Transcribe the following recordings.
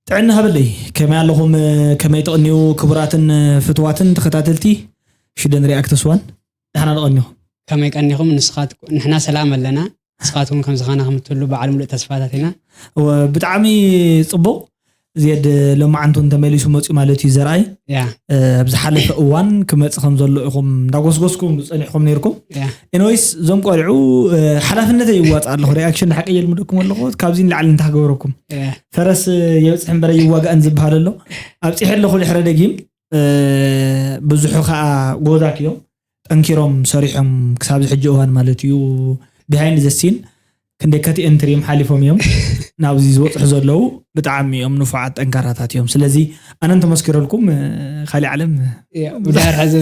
ጥዕና ሃበለይ። ከመይ ኣለኹም? ከመይ ትቕንዩ? ክቡራትን ፍትዋትን ተኸታተልቲ ሽደን ሪኣክት ስዋን፣ ደሓና ንቐንዩኹም። ከመይ ቀኒኹም? ንስኻትኩ-፣ ንሕና ሰላም ኣለና። ንስኻትኩም ከም ዝኻና ከምትህሉ በዓል ሙሉእ ተስፋታት ኢና። እወ፣ ብጣዕሚ ጽቡቕ። ዜድ ሎማዓንቱ እንተመሊሱ መፅኡ ማለት እዩ ዘርኣይ። ያ። እ፣ ኣብ ዝሓለፈ እዋን ክመፅእ ከም ዘሎ ኢኹም እንዳጎስጎስኩም ዝፀኒሕኩም ነይርኩም። ያ። ኤንወይስ፣ እዞም ቆልዑ፣ እ፣ ሓላፍነተይ ይዋፅእ ኣለኹ። ሪኣክሽን ሓቂ የልምደኩም ኣለኹ። ካብዚ ንላዕሊ እንታይ ክገብረኩም? ያ። ፈረስ የብፅሕ እምበረ ይዋጋእን ዝበሃል ኣሎ። ኣብፂሐ ኣለኹ ድሕረ ደጊም። እ፣ ብዙሑ ከዓ ጎዛት እዮም። ጠንኪሮም ሰሪሖም ክሳብ ዝሕጂ እዋን ማለት እዩ። ቢሃይንድ ዘ ሲን ክንደይ ከቲ ኤንትሪም ሓሊፎም እዮም ናብዚ ዝበፅሑ ዘለዉ። ብጣዕሚ እዮም ንፉዓት፣ ጠንካራታት እዮም። ስለዚ ኣነ እንተመስኪረልኩም፣ እ፣ ካሊእ ዓለም ያ፣ ብድሕር ሕዚ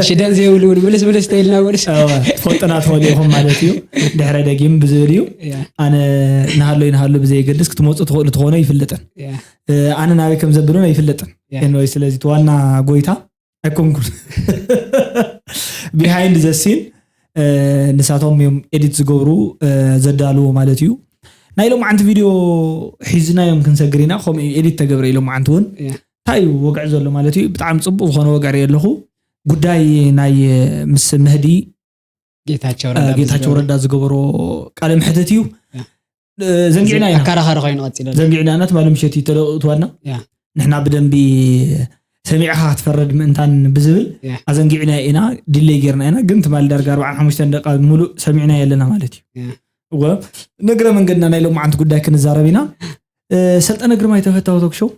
ሽደን ዘይብሉ እውን ምልስ ምልስ ተይልና ምልስ። እወ፣ ትፈልጡና ትኽእሉ ኢኹም ማለት እዩ። ድሕረ ደጊም ብዝብል እዩ። ያ። ኣነ ንሃሎ ይንሃሎ ብዘየገድስ ክትመፁ ትኽእሉ ትኾነ ይፍለጥን። ያ። እ፣ ኣነ ናበይ ከም ዘብሉን ኣይፍለጥን። ያ። ኤንወይ፣ ስለዚ እቲ ዋና ጎይታ ኣይኮንኩን። ቢሃይንድ ዘ ሲን ንሳቶም እዮም ኤዲት ዝገብሩ፣ እ፣ ዘዳልዎ ማለት እዩ። ናይ ሎማዓንቲ ቪድዮ ሒዝናዮም ክንሰግር ኢና። ከምኡ እዩ ኤዲት ተገብረ እዩ ሎማዓንቲ እውን። ያ። እንታይ እዩ ወግዒ ዘሎ ማለት እዩ? ብጣዕሚ ፅቡቅ ዝኾነ ወግዒ ርኢ ኣለኹ። ጉዳይ ናይ፣ እ፣ ምስ መህዲ፣ ጌታቸው እ፣ ረዳ ጌታቸው ብዝገበሮ ረዳ ዝገበሮ ቃለ መሕተት እዩ። ያ። እ፣ ዘንጊዕና ኢና። ኣከራኻሪ ኮይኑ ቀፂሉ ኣሎ። ዘንጊዕና ኢና። ትማሊ ምሸት እዩ ተለቂቑ ትዋና። ያ። ንሕና ብደንቢ ሰሚዕኻ ክትፈረድ ምእንታን ብዝብል ያ። ኣዘንጊዕና ኢና፣ ዲለይ ጌርና ኢና። ግን ትማሊ ዳርጋ ኣርባዓን ሓሙሽተን ደቂቃ ሙሉእ ሰሚዕና የለና ማለት እዩ። ያ። እወ፣ ንእግረ መንገድና ናይ ሎማዓንቲ ጉዳይ ክንዛረብ ኢና። እ፣ ሰልጠነ ግርማይ ተፈታዊ ቶክ ሾው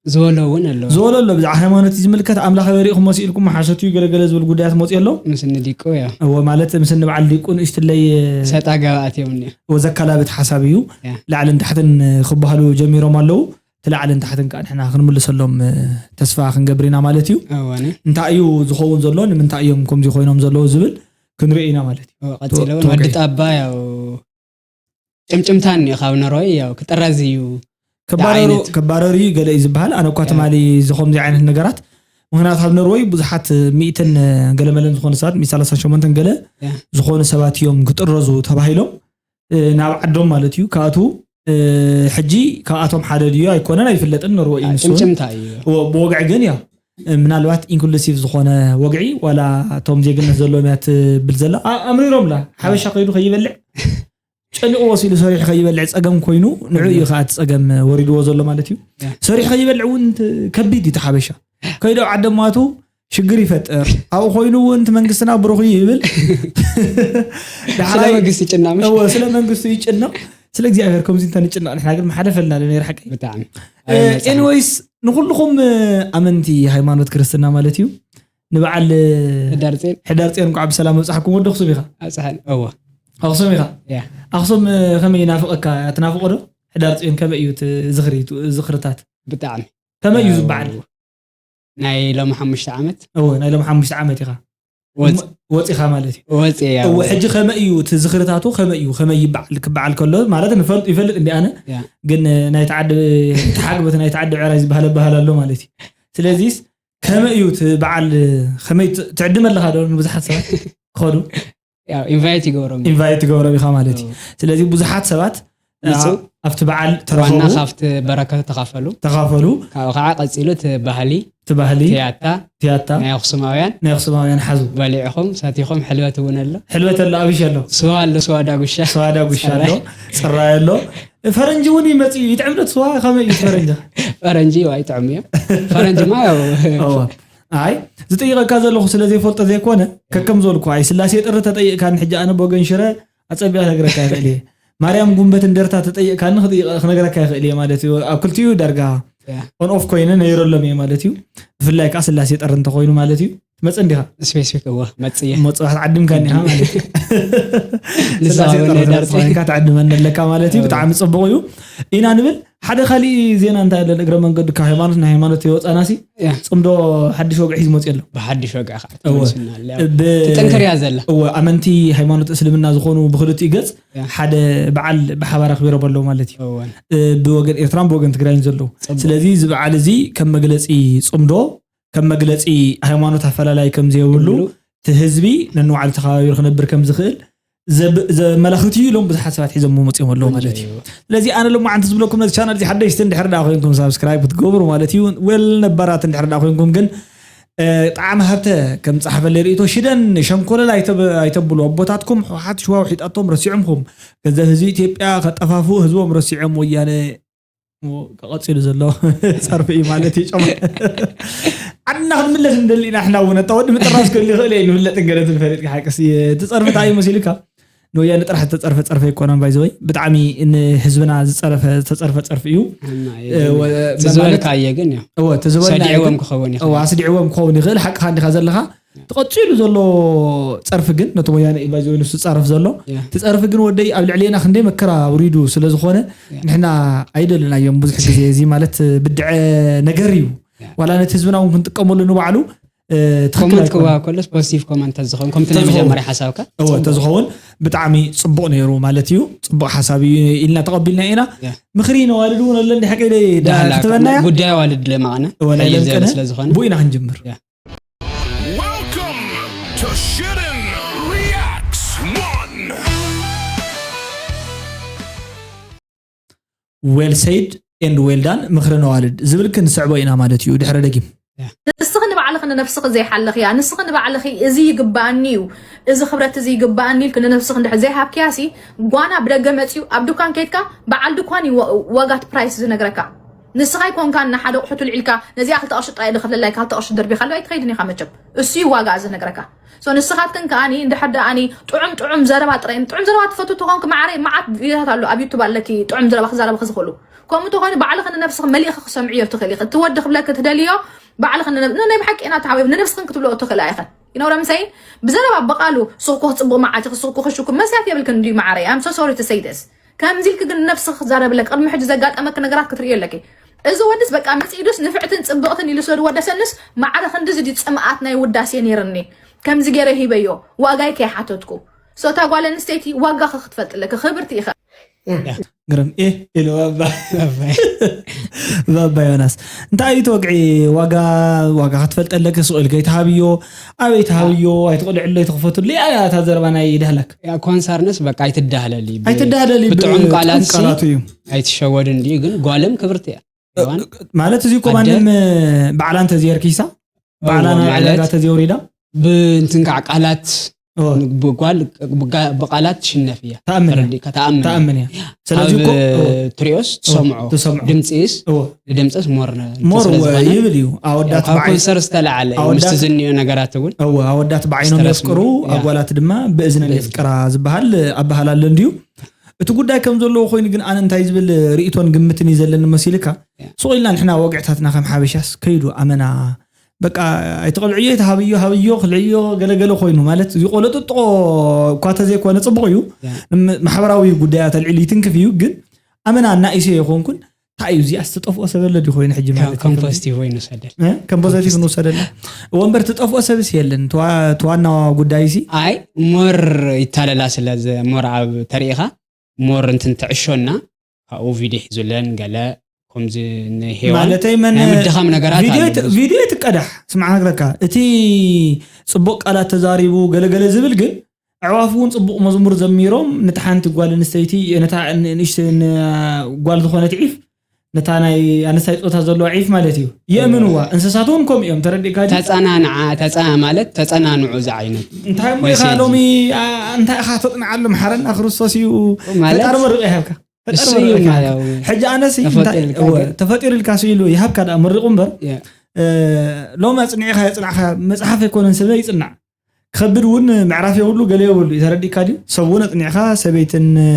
ዝበሎ እውን ኣሎ። ዝበሎ ኣሎ። ብዛዕባ ሃይማኖት እዩ ዝምልከት። ኣምላኽ ኣበይ ርኢኹሞ ስኢልኩም ሓሶት እዩ ገለገለ ዝብል ጉዳያት መፅዮ ኣሎ። ምስ ንዲቁ፣ ያ። እወ፣ ማለት ምስ ንበዓል ዲቁ ንእሽትለይ፣ እ፣ ሰጣ ገባ ኣትዮም እኒኦ። እወ፣ ዘካላብት ሓሳብ እዩ። ያ። ላዕልን ታሕትን ክበሃሉ ጀሚሮም ኣለዉ። እቲ ላዕልን ታሕትን ከዓ ንሕና ክንምልሰሎም፣ እ፣ ተስፋ ክንገብር ኢና ማለት እዩ። እወ፣ ነ። እንታይ እዩ ዝኸውን ዘሎ፣ ንምንታይ እዮም ከምዚ ኮይኖም ዘለዉ ዝብል ክንርኢ ኢና ማለት እዩ። እወ፣ ቀፂሎ እውን ተወግዒ። ኣዲ ጣባ ያው ጭምጭምታ እኒኦ ካብ ነርወይ ያው ክጥረዝ እዩ ክባረሩ፣ ዝዓይነት። ክባረሩ እዩ ገለ እዩ ዝበሃል። ኣነ እኳ ያ። ትማሊ እዚ ከምዚ ዓይነት ነገራት፣ ምኽንያቱ ኣብ ነርወይ ብዙሓት ሚእትን ገለመለን ዝኾኑ ሰባት፣ ሚእቲ ሰላሳ ሸሞንተን ገለ ያ። ዝኾኑ ሰባት እዮም ክጥረዙ ተባሂሎም፣ እ፣ ናብ ዓዶም ማለት እዩ ክኣትዉ። እ፣ ሕጂ ካብኣቶም ሓደ ድዩ ኣይኮነን ኣይፍለጥን። ነርወይ እዩ ንሱ እውን። ጭምጭምታ እዩ። ዎ-፣ ብወግዒ ግን ያው፣ እ፣ ምናልባት ኢንክሉሲቭ ዝኾነ ወግዒ፣ ዋላ እቶም ዜግነት ዘለዎም እያ ትብል ዘላ። ኣ-፣ ኣምሪሮምላ። ሓበሻ ከይዱ ከይበልዕ፣ ጨኒቑ ወሲሉ ሰሪሑ ከይበልዕ ጸገም ኮይኑ፣ ንዑ እዩ ያ። ከዓ እቲ ጸገም ወሪድዎ ዘሎ ማለት እዩ። ያ። ሰሪሑ ከይበልዕ እውን ት-፣ ከቢድ እዩ እቲ ሓበሻ። ከይዱ ኣብ ዓዲ ኣማቱ ሽግር ይፈጥር። ኣብኡ ኮይኑ እውን እቲ መንግስትና ብሩኽ እዩ ይብል። ስለ ዳሕራይ መንግስቲ ጭና፣ ምሽ? እወ፣ ስለ መንግስቱ ይጭነቕ። ስለ እግዚኣብሔር ከምዚ እንተ ንጭነቕ ንሕና ግን ምሓለፈልና ዶ ነይሩ ሓቀይ? ብጣዕሚ። እ፣ ኣይመጽኣን። ኤኒዌይስ፣ ንኹልኹም፣ እ፣ ኣመንቲ ሃይማኖት ክርስትና ማለት እዩ፣ ንበዓል፣ እ፣ ሕዳር ጽዮን። ሕዳር ጽዮን እንኳዕ ብሰላም መብጻሕኩም። ወዲ ኣኽሱም ኢኻ? ኣብጽሐን። እወ። ኣኽሱም ኢኻ? ያ። ኣኽሱም፣ እ፣ ከመይ ይናፍቐካ? ትናፍቖ ዶ? ሕዳር ጽዮን ከመይ እዩ እቲ ዝኽሪ፣ እቲ ዝኽርታት? ብጣዕሚ። ከመይ እዩ ያው ዝበዓል? ናይ ሎሚ ሓሙሽተ ዓመት። እወ፣ ናይ ሎሚ ሓሙሽተ ዓመት ኢኻ ወጽ-፣ ወ-፣ ወጺኻ ማለት እዩ። ወጽ፣ ያው። እወ፣ ሕጂ ከመይ እዩ እቲ ዝኽርታቱ? ከመይ እዩ? ከመይ ይበዓል? ክበዓል ከሎ ማለት ንፈልጥ፣ ይፈልጥ እንዲ ኣነ። ያ። ግን፣ እ፣ ናይ ተዓዲ፣ ተሓግበት ናይ ተዓዲ ዕራይ ዝበሃል ኣበሃል ኣሎ ማለት እዩ። ስለዚስ ከመይ እዩ እቲ በዓል? ከመይ ት-፣ ትዕድም ኣለኻ ዶ ንብዙሓት ሰባት ክኸዱ? ያው ኢንቫይት ይገብሮም። ኢንቫይት ትገብሮም ኢኻ ማለት እዩ። እዎ። ስለዚ ብዙሓት ሰባት፣ ይጹ። ኣ-፣ ኣብቲ በዓል ዋና ተረኸቡ። ካብቲ በረከት ተኻፈሉ። ተኻፈሉ። ካብኡ ከዓ ቀጺሉ እቲ ባህሊ፣ እቲ ባህሊ፣ ትያታ፣ ትያታ፣ ናይ ኣኽሱማውያን፣ ናይ ኣኽሱማውያን ሓዙ። በሊዕኹም፣ ሰቲኹም፣ ሕልበት እውን ኣሎ። ሕልበት ኣሎ፣ ኣብሽ ኣሎ። ስዋ ኣሎ፣ ስዋ ዳጉሻ። ስዋ ዳጉሻ ኣሎ፣ ጽራይ። ጽራይ ኣሎ። ፈረንጂ እውን ይመጽእ እዩ፣ ይጥዕም ዶ እቲ ስዋ? ከመይ እዩ እቲ ፈረንጂ? ፈረንጂ እዩ፣ ኣይጥዕም እዩ። ፈረንጂማ ያው እዎ። ኣይ፣ ዝጥይቐካ ዘለኹ ስለ ዘይፈልጦ ዘይኮነ፣ ከከም ዝበልኩ፣ ኣይ፣ ስላሴ ጥሪ ተጠይቕካኒ፣ ሕጂ ኣነ ብወገን ሽረ ኣጸቢቐ ክነግረካ ይኽእል እየ። ማርያም ጉንበት እንደርታ ተጠይቕካኒ ክጥይቐ-፣ ክነግረካ ይኽእል እየ ማለት እዩ። ኣብ ክልቲኡ ዳርጋ ያ። ኦን ኦፍ ኮይነ ነይረሎም እየ ማለት እዩ። ብፍላይ ከዓ ስላሴ ጥሪ እንተኾይኑ ማለት እዩ። ትመጽእ እንዲኻ? ስፔሲፊክ፣ እወ፣ መጽእ እየ። እሞ ጽባሕ ትዓድምካ እኒኻ ማለት እዩ። ንሳ ስላሴ እውን ጥሪ ሕዳር ጽዮን። ኮይንካ ትዕድመኒ ኣለካ ማለት እዩ። እወ። ብጣዕሚ ጽቡቕ እዩ ኢና ንብል። ሓደ ካሊእ ዜና እንታይ ኣሎ? እግረ መንገዱ ካብ ሃይማኖት፣ ናይ ሃይማኖት የወፃናሲ ያ። ፅምዶ ሓድሽ ወግዒ ሒዙ መፅኡ ኣሎ። ብሓድሽ ወግዒ ከዓ እወ። ተመሊሱና ኣሎ። ያው ብ-፣ ትጥንክር እያ ዘላ። እወ፣ ኣመንቲ ሃይማኖት እስልምና ዝኾኑ ብክልቲኡ ገፅ ያ። ሓደ በዓል ብሓባር ኣኽቢሮም ኣለዉ ማለት እዩ። እወ። እ፣ ብወገን ኤርትራን ብወገን ትግራይን ዘለዉ። ፅቡቅ። ስለዚ እዚ በዓል እዚ ከም መግለፂ ፅምዶ፣ ከም መግለፂ ሃይማኖት ኣፈላላይ ከም ዘይብሉ፣ ብሉ። እቲ ህዝቢ ነንባዕሉ ተኸባቢሩ ክነብር ከም ዝኽእል ዘብ- ዘመላኽት እዩ ኢሎም ብዙሓት ሰባት ሒዞም መፅኦም ኣለዉ ማለት እዩ። ስለዚ ኣነ ሎማዓንቲ ዝብለኩም ነዚ ቻናል እዚ ሓደሽቲ እንድሕር ዳ ኮይንኩም ሳብስክራይብ ክትገብሩ ማለት እዩ። ወል ነባራት እንድሕር ዳ ኮይንኩም ግን ጣዕሚ ሃብተ ከም ጸሓፈለይ ርእቶ ሽደን ሸንኮለል ኣይተብ- ኣይተብሉ ኣቦታትኩም ሕወሓት ሽዋ ውሒጣቶም ረሲዖምኹም ገንዘብ ህዝቢ ኢትዮጵያ ከጠፋፍኡ ህዝቦም ረሲዖም ወያነ ከቐፂሉ ዘሎ ጸርፊ እዩ ማለት እዩ ጨማ ዓድና ክንምለስ እንደሊ ኢና ሕና እውን እታ ወዲ ምጥራስ ክህሉ ይኽእል እየ ንፍለጥ ገለ ትንፈለጥ ሓቅስ እቲ ጸርፊ እንታይ እዩ መሲልካ ንወያነ ጥራሕ ዝተፀርፈ ፀርፈ ኣይኮነን ባይዘወይ ብጣዕሚ ንህዝብና ዝፀረፈ ዝተፀርፈ ፀርፊ እዩ ዝበልካየ ግን እዎ ተዝበልና ሰዲዕዎም ክኸውን ይኽእል ኣስዲዕዎም ክኸውን ይኽእል ሓቅኻ እንዲኻ ዘለኻ ተቐፂሉ ዘሎ ፀርፊ ግን ነቶም ወያነ እዩ ባይዘወይ ንሱ ዝፃረፍ ዘሎ እቲ ፀርፊ ግን ወደይ ኣብ ልዕሌና ክንደይ መከራ ኣውሪዱ ስለ ዝኾነ ንሕና ኣይደልናዮም ብዙሕ ግዜ እዚ ማለት ብድዐ ነገር እዩ ዋላ ነቲ ህዝብና እውን ክንጥቀመሉ ንባዕሉ ኮመንት ክወሃብ ከሎስ ፖዚቲቭ ኮመንት ተዝኸውን ከምቲ ናይ መጀመርያ ሓሳብካ እወ ተዝኸውን ብጣዕሚ ፅቡቕ ነይሩ ማለት እዩ ፅቡቕ ሓሳብ እዩ ኢልና ተቐቢልና ኢና ምኽሪ ነዋልድ እውን ኣሎ እንዲ ሓቂ ክትበና እያ ጉዳይ ኣዋልድ ለማቐነ ወላ ለምቀነ ስለዝኾነ ብኡ ኢና ክንጅምር Welcome to Shitten Reacts one. well said and well done ምኽሪ ነዋልድ ዝብል ክንስዕቦ ኢና ማለት እዩ ድሕረ ደጊም ንስኺ ንባዕልኺ ንነብስኺ ዘይሓለኽያ ንስኺ ንባዕልኺ እዚ ይግባኣኒ እዩ እዚ ክብረት እዚ ይግባኣኒ ኢልኪ ንነብስኺ እንድሕር ዘይሃብክያ ሲ ጓና ብደገ መፅዩ ኣብ ድኳን ከይድካ በዓል ድኳን እዩ ዋጋት ፕራይስ ዝነግረካ ንስኻ ኣይኮንካን ንሓደ ኣቑሑ ትልዒልካ ነዚኣ ክልተ ቅርሺ ጥራይ ድኸፍለላ ኢልካ ክልተ ቅርሺ ደርቢኻሉ ኣይትኸይድን ኢኻ መቸም እሱ እዩ ዋጋ ዝነግረካ so ንስኻትክን ከኣኒ እንድሕር ደኣኒ ጥዑም ጥዑም ዘረባ ጥራይ ጥዑም ዘረባ ትፈቱ ተኾንክ ማዓረይ መዓት ቪድዮታት ኣሎ ኣብ ዩቱብ ኣለኪ ጥዑም ዘረባ ክዛረብኺ ዝኽእሉ ከምኡ ተኾይኑ ባዕልኺ ንነብስኺ መሊእኺ ክሰምዕዮ ትኽእሊ ኢኺ እቲ ወዲ ክብለኪ ትደልዮ ባዕልኺ ንነብ- ንናይ ብሓቂ ኢና ተሓቢብ ንነብስኽን ክትብልኦ ትኽእላ ኢኽን ይነውረ ምሳይ ብዘረባ ብቓሉ ሱቕኩ ክፅቡቕ መዓልቲ ክሱቕኩ ክሽኩም መስያት የብልክን እንድዩ ማዓረይ I'm so sorry to say this ከምዚ ኢልኪ ግን ነብስኺ ክዛረብለኪ ቅድሚ ሕጂ ዘጋጠመኪ ነገራት ክትርእዮ ኣለኪ እዚ ወድስ በቃ መፂዱስ ንፍዕትን ፅብቕትን ኢሉ ስለ ዝወደሰንስ ማዕረ ክንድዚ ድዩ ፅምኣት ናይ ውዳሴ ነይርኒ ከምዚ ገይረ ሂበዮ ዋጋይ ከይሓተትኩ so እታ ጓል ኣንስተይቲ ዋጋኺ ክትፈልጢ ኣለኪ ክብርቲ ኢኺ ግርም ኤህ ኢሉ ባባ ባባ ዮናስ እንታይ እዩ ተወግዒ ዋጋ ዋጋ ክትፈልጠለኪ ስቕ ኢልኪ ኣይትሃብዮ ኣበይ ትሃብዮ ኣይትቕልዕሎ ኣይትኽፈትሉ እያ እታ ዘረባ ናይ ደህላክ ኮንሰርንስ በቃ ኣይትዳህለሊ ኣይትዳህለሊ ብጥዑም ቃላት ቃላቱ እዩ ኣይትሸወድን ድዩ ግን ጓልም ክብርቲ እያ ማለት እዚ እኮ ማንም ባዕላ እንተዝየርኪሳ ባዕላ ናብ ዕዳጋ ተዘውሪዳ ብእንትን ከዓ ቃላት ጓል ብቃላት ትሽነፍ እያ ተኣምን እያ ተኣምን እያ ስለዚ ትሪኦስ ትሰምዖ ድምፂስ ድምፅስ ሞር ሞር ይብል እዩ ኣወዳት ኮንሰር ዝተለዓለ ምስቲ ዝኒኦ ነገራት እውን ኣወዳት ብዓይኖም የፍቅሩ ኣጓላት ድማ ብእዝነን የፍቅራ ዝበሃል ኣበሃል ኣሎ እንድዩ እቲ ጉዳይ ከም ዘለዎ ኮይኑ ግን ኣነ እንታይ ዝብል ርእቶን ግምትን እዩ ዘለኒ መሲልካ ሱቕ ኢልና ንሕና ወግዕታትና ከም ሓበሻስ ከይዱ ኣመና በቃ ኣይትቐልዕዮ ኣይትሃብዮ ሃብዮ ክልዕዮ ገለገለ ኮይኑ ማለት ዝቆለጥጥቆ እኳ ተዘይኮነ ፅቡቕ እዩ ማሕበራዊ ጉዳያት ኣልዒሉ ይትንክፍ እዩ ግን ኣመና እናኢሰ የኮንኩን እንታይ እዩ እዚኣ ዝተጠፍኦ ሰብ ኣሎ ድዩ ኮይኑ ሕጂ ማለት ከም ፖዚቲቭ ወይ ንውሰደል ከም ፖዚቲቭ ንውሰደል ወንበር ትጠፍኦ ሰብስ የለን ተዋና ጉዳይ ሲ ኣይ ሞር ይታለላ ስለ ሞር ኣብ ተሪኢኻ ሞር እንትን ትዕሾና ካብኡ ቪድዮ ሒዙለን ገለ ከምዚ ንሄዋን ማለተይ መን ናይ ምድኻም ነገራት ቪድዮ ኣሎ። የት- ቪድዮ የትቀዳሕ ስምዓ ነግረካ እቲ ፅቡቅ ቃላት ተዛሪቡ ገለገለ ዝብል ግን ኣዕዋፍ እውን ፅቡቅ መዝሙር ዘሚሮም ነቲ ሓንቲ ጓል ኣንስተይቲ ነታ ን- ንእሽተ ን- ጓል ዝኾነት ዒፍ ነታ ናይ ኣነስታይ ፆታ ዘለዋ ዒፍ ማለት እዩ የእምንዋ እንስሳት እውን ከምኡ እዮም ተረዲእካ ድዩ? ተፀናንዓ ተፀ ማለት ተፀናንዑ ዝዓይነት እንታይ እሞ ኢኻ ሎሚ እንታይ ኢኻ ተፅንዓሉ መሓረና ክርስቶስ እዩ ማለት ፈጣሪ መርቆ ይሃብካ ፈጣሪ እሱ እዩ መርቆ ይሃብካ ማለት ሕጂ ኣነሲ ተፈጢሩ እንታይ- ኢልካ እወ፣ ግን። ተፈጢሩ ኢልካ ስኢሉ ይሃብካ ደኣ መሪቑ እምበር ያ። እ፣ ሎም ኣፅኒዕኻ የፅናዕኻ መፅሓፍ ኣይኮነን ስለ ይፅናዕ ክኸብድ እውን ምዕራፍ የብሉ ገለ የብሉ እዩ ተረዲእካ ድዩ ሰብ እውን ኣፅኒዕካ ሰበይትን እ፣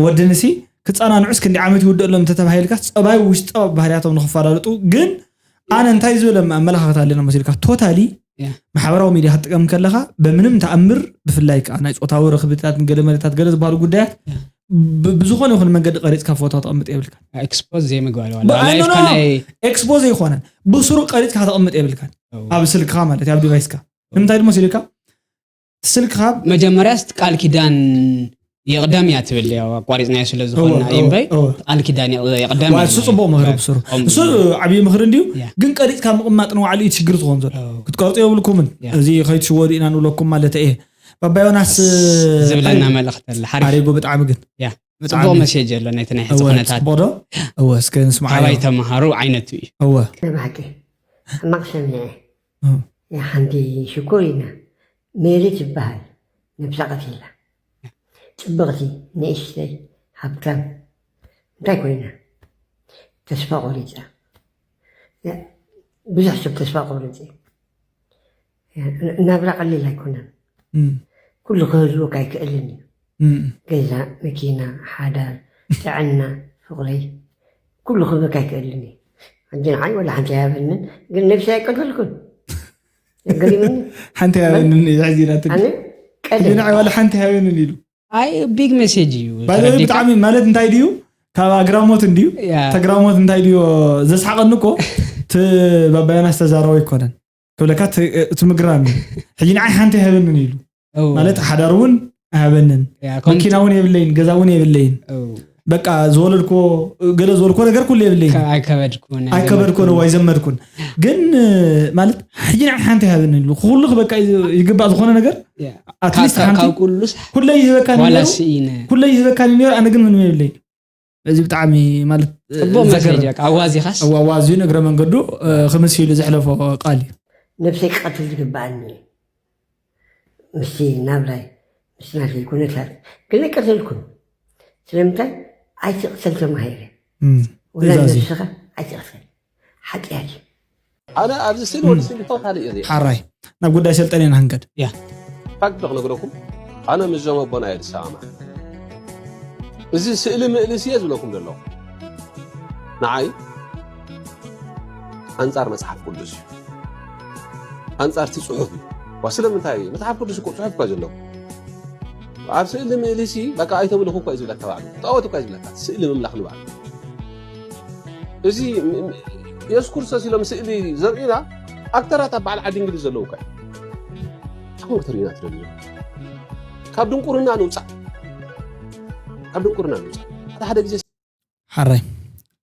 ወድንሲ ክፀናንዑስ ክንዲ ዓመት ይውደሎም እንተተባሂልካ ፀባይ ውሽጣዊ ባህርያቶም ንክፈላለጡ ግን ኣነ እንታይ ዝብል ኣመለኻኽታ ኣለና መሲልካ ቶታሊ ማሕበራዊ ሚድያ ክትጥቀም ከለኻ በምንም ተኣምር ብፍላይ ከዓ ናይ ፆታዊ ርክብታት ገለ መለታት ገለ ዝበሃሉ ጉዳያት ብዝኾነ ይኹን መንገዲ ቀሪፅካ ፎቶ ተቐምጥ የብልካ ኤክስፖዝ ዘይምግባር ኤክስፖዝ ኣይኮነን ብስሩ ቀሪፅካ ተቐምጥ የብልካ ኣብ ስልክኻ ማለት ኣብ ዲቫይስካ ንምንታይ ድማ ሲልካ ስልክኻ መጀመርያስ ቃል ኪዳን ይቕደም እያ ትብል ያው ኣቋሪፅናዮ ስለ ዝኾንና እዩ እምበይ ቃል ኪዳን ይቕ- ይቕደም ዋ፣ እሱ ጽቡቕ ምኽሪ ብስሩ እሱ ዓብዪ ምኽሪ እንድዩ ያ። ግን ቀሪፅካ ምቕማጥ ንባዕሉ እዩ ሽግር ዝኾን ዘሎ ክትቀርፁ የብልኩምን ያ። እዚ ከይትሽወዱ ኢና ንብለኩም ማለት እየ ባባ ዮናስ ዝብለና ሓሪጉ- መልእኽቲ ኣለ ሓሪፍ ሓሪጉ ብጣዕሚ ግን ያ ጽቡቅ መሴጅ ኣሎ ነቲ ናይ ሕዚ እወ ኩነታት ጽቡቅ ዶ እወ እስከ ንስምዓዮ ካባይ ተምሃሩ ዓይነቱ እዩ እወ ንባሕቂ ሕማቕ ሰሚዐ እወ። ሓንቲ ሽኮር ኢና ሜሪ ትበሃል ነብሳ ቀቲላ ጽብቕቲ ንእሽተይ ሃብታም እንታይ ኮይና ተስፋ ቆሪፃ ብዙሕ ሰብ ተስፋ ቆሪፂ ናብራ ቀሊል ኣይኮነን እም፣ ኩሉ ክህልወካ ኣይክእልን እዩ እም። ገዛ መኪና ሓዳር ጥዕና ፍቕረይ ኩሉ ክህበካ ኣይክእልን እዩ ሕጂ ንዓይ ወላ ሓንቲ ኣይሃበንን ግን ነብሲ ኣይቀተልኩን ገሪምኒ ሓንቲ ሃበንን እዩ ሕዚ ኢላትኒ ኣነ ሕጂ ቀደም ንዓይ ዋላ ሓንቲ ሃበንን ኢሉ ኣይ ቢግ ሜሴጅ እዩ ባይዘወይ ተረዲእካ? ብጣዕሚ ማለት እንታይ ድዩ ካብ ኣግራሞት እንድዩ ያ፣ ተግራሞት እንታይ ድዩ ዘስሓቐኒ እኮ እቲ ባባያና ዝተዛረቦ ኣይኮነን ክብለካ እቲ- እቲ ምግራም እዩ ሕጂ ንዓይ ሓንቲ ሃበንን ኢሉ እው፣ ማለት ሓዳር እውን ኣይሃበንን ያ፣ ኮም- መኪና እውን የብለይን ገዛ እውን የብለይን እው፣ በቃ ዝወለድኮ ገለ ዝወልኮ ነገር ኩሉ የብለይን ከ- ኣይከበድኩን ኣይከበድኮን ወይ ዘመድኩን ግን ማለት ሕጂ ንዓይ ሓንቲ ሃበንን ኢሉ ኩሉ በቃ ይግባእ ዝኾነ ነገር ያ፣ ኣትሊስት ካብ- ሓንቲ ካብ ኩሉስ ኩለይ ይህበካ ዋላ ነይሩ ስኢነ ኩለይ ይህበካ ነይሩ ኣነ ግን ምንም የብለይ እዚ ብጣዕሚ ማለት ጽቡቅ ዘገርም መሴጅ ኣዋዚኻስ ኣዋዋዝዩ ንእግረ መንገዱ ክምስሉ ዘሕለፎ ቃል እዩ ነብሰይ ክቐትል ዝግብኣኒ እዩ ምስቲ ናብራይ ምስ ናተይ ኩነታት ግን ኣይቀተልኩን ስለምንታይ ኣይትቕተል ተማሂረ እም፣ ወላ ትእዛዝ እዩ ነብስኻ ኣይትቕተል ሓጢኣት እዩ ኣነ ኣብዚ ስእሊ ወዲ ስእሊ ቶታሊ እየ ሓራይ ናብ ጉዳይ ሰልጠነ ኢና ክንከድ ፋክት ዶ ክነግረኩም ኣነ ምስዞም ኣቦና እየ ዝሰማማዕ እዚ ስእሊ ምእልስ እየ ዝብለኩም ዘለኹ ንዓይ ኣንጻር መጽሓፍ ቅዱስ እዩ ኣንጻር እቲ ጽሑፍ እዩ ዋ ስለምንታይ እዩ መጽሓፍ ቅዱስ እኮ ጽሑፍ እኳ ዘለዎ ኣብ ስእሊ ምእልሲ በቃ ኣይተምልኹ እኳ እዩ ዝብለካ ባዕሉ ጣዖት እኳ እዩ ዝብለካ ስእሊ ምምላኽ ንባዕሉ እዚ የሱስ ክርስቶስ ኢሎም ስእሊ ዘርእዩና ኣክተራት ኣብ በዓል ዓዲ እንግሊዝ ዘለዉ እኳ እዮም ክትርእዩና ትደልዩ ካብ ድንቁርና ንውፃእ ካብ ድንቁርና ንውፃእ ሓደ ሓደ ግዜ ሓራይ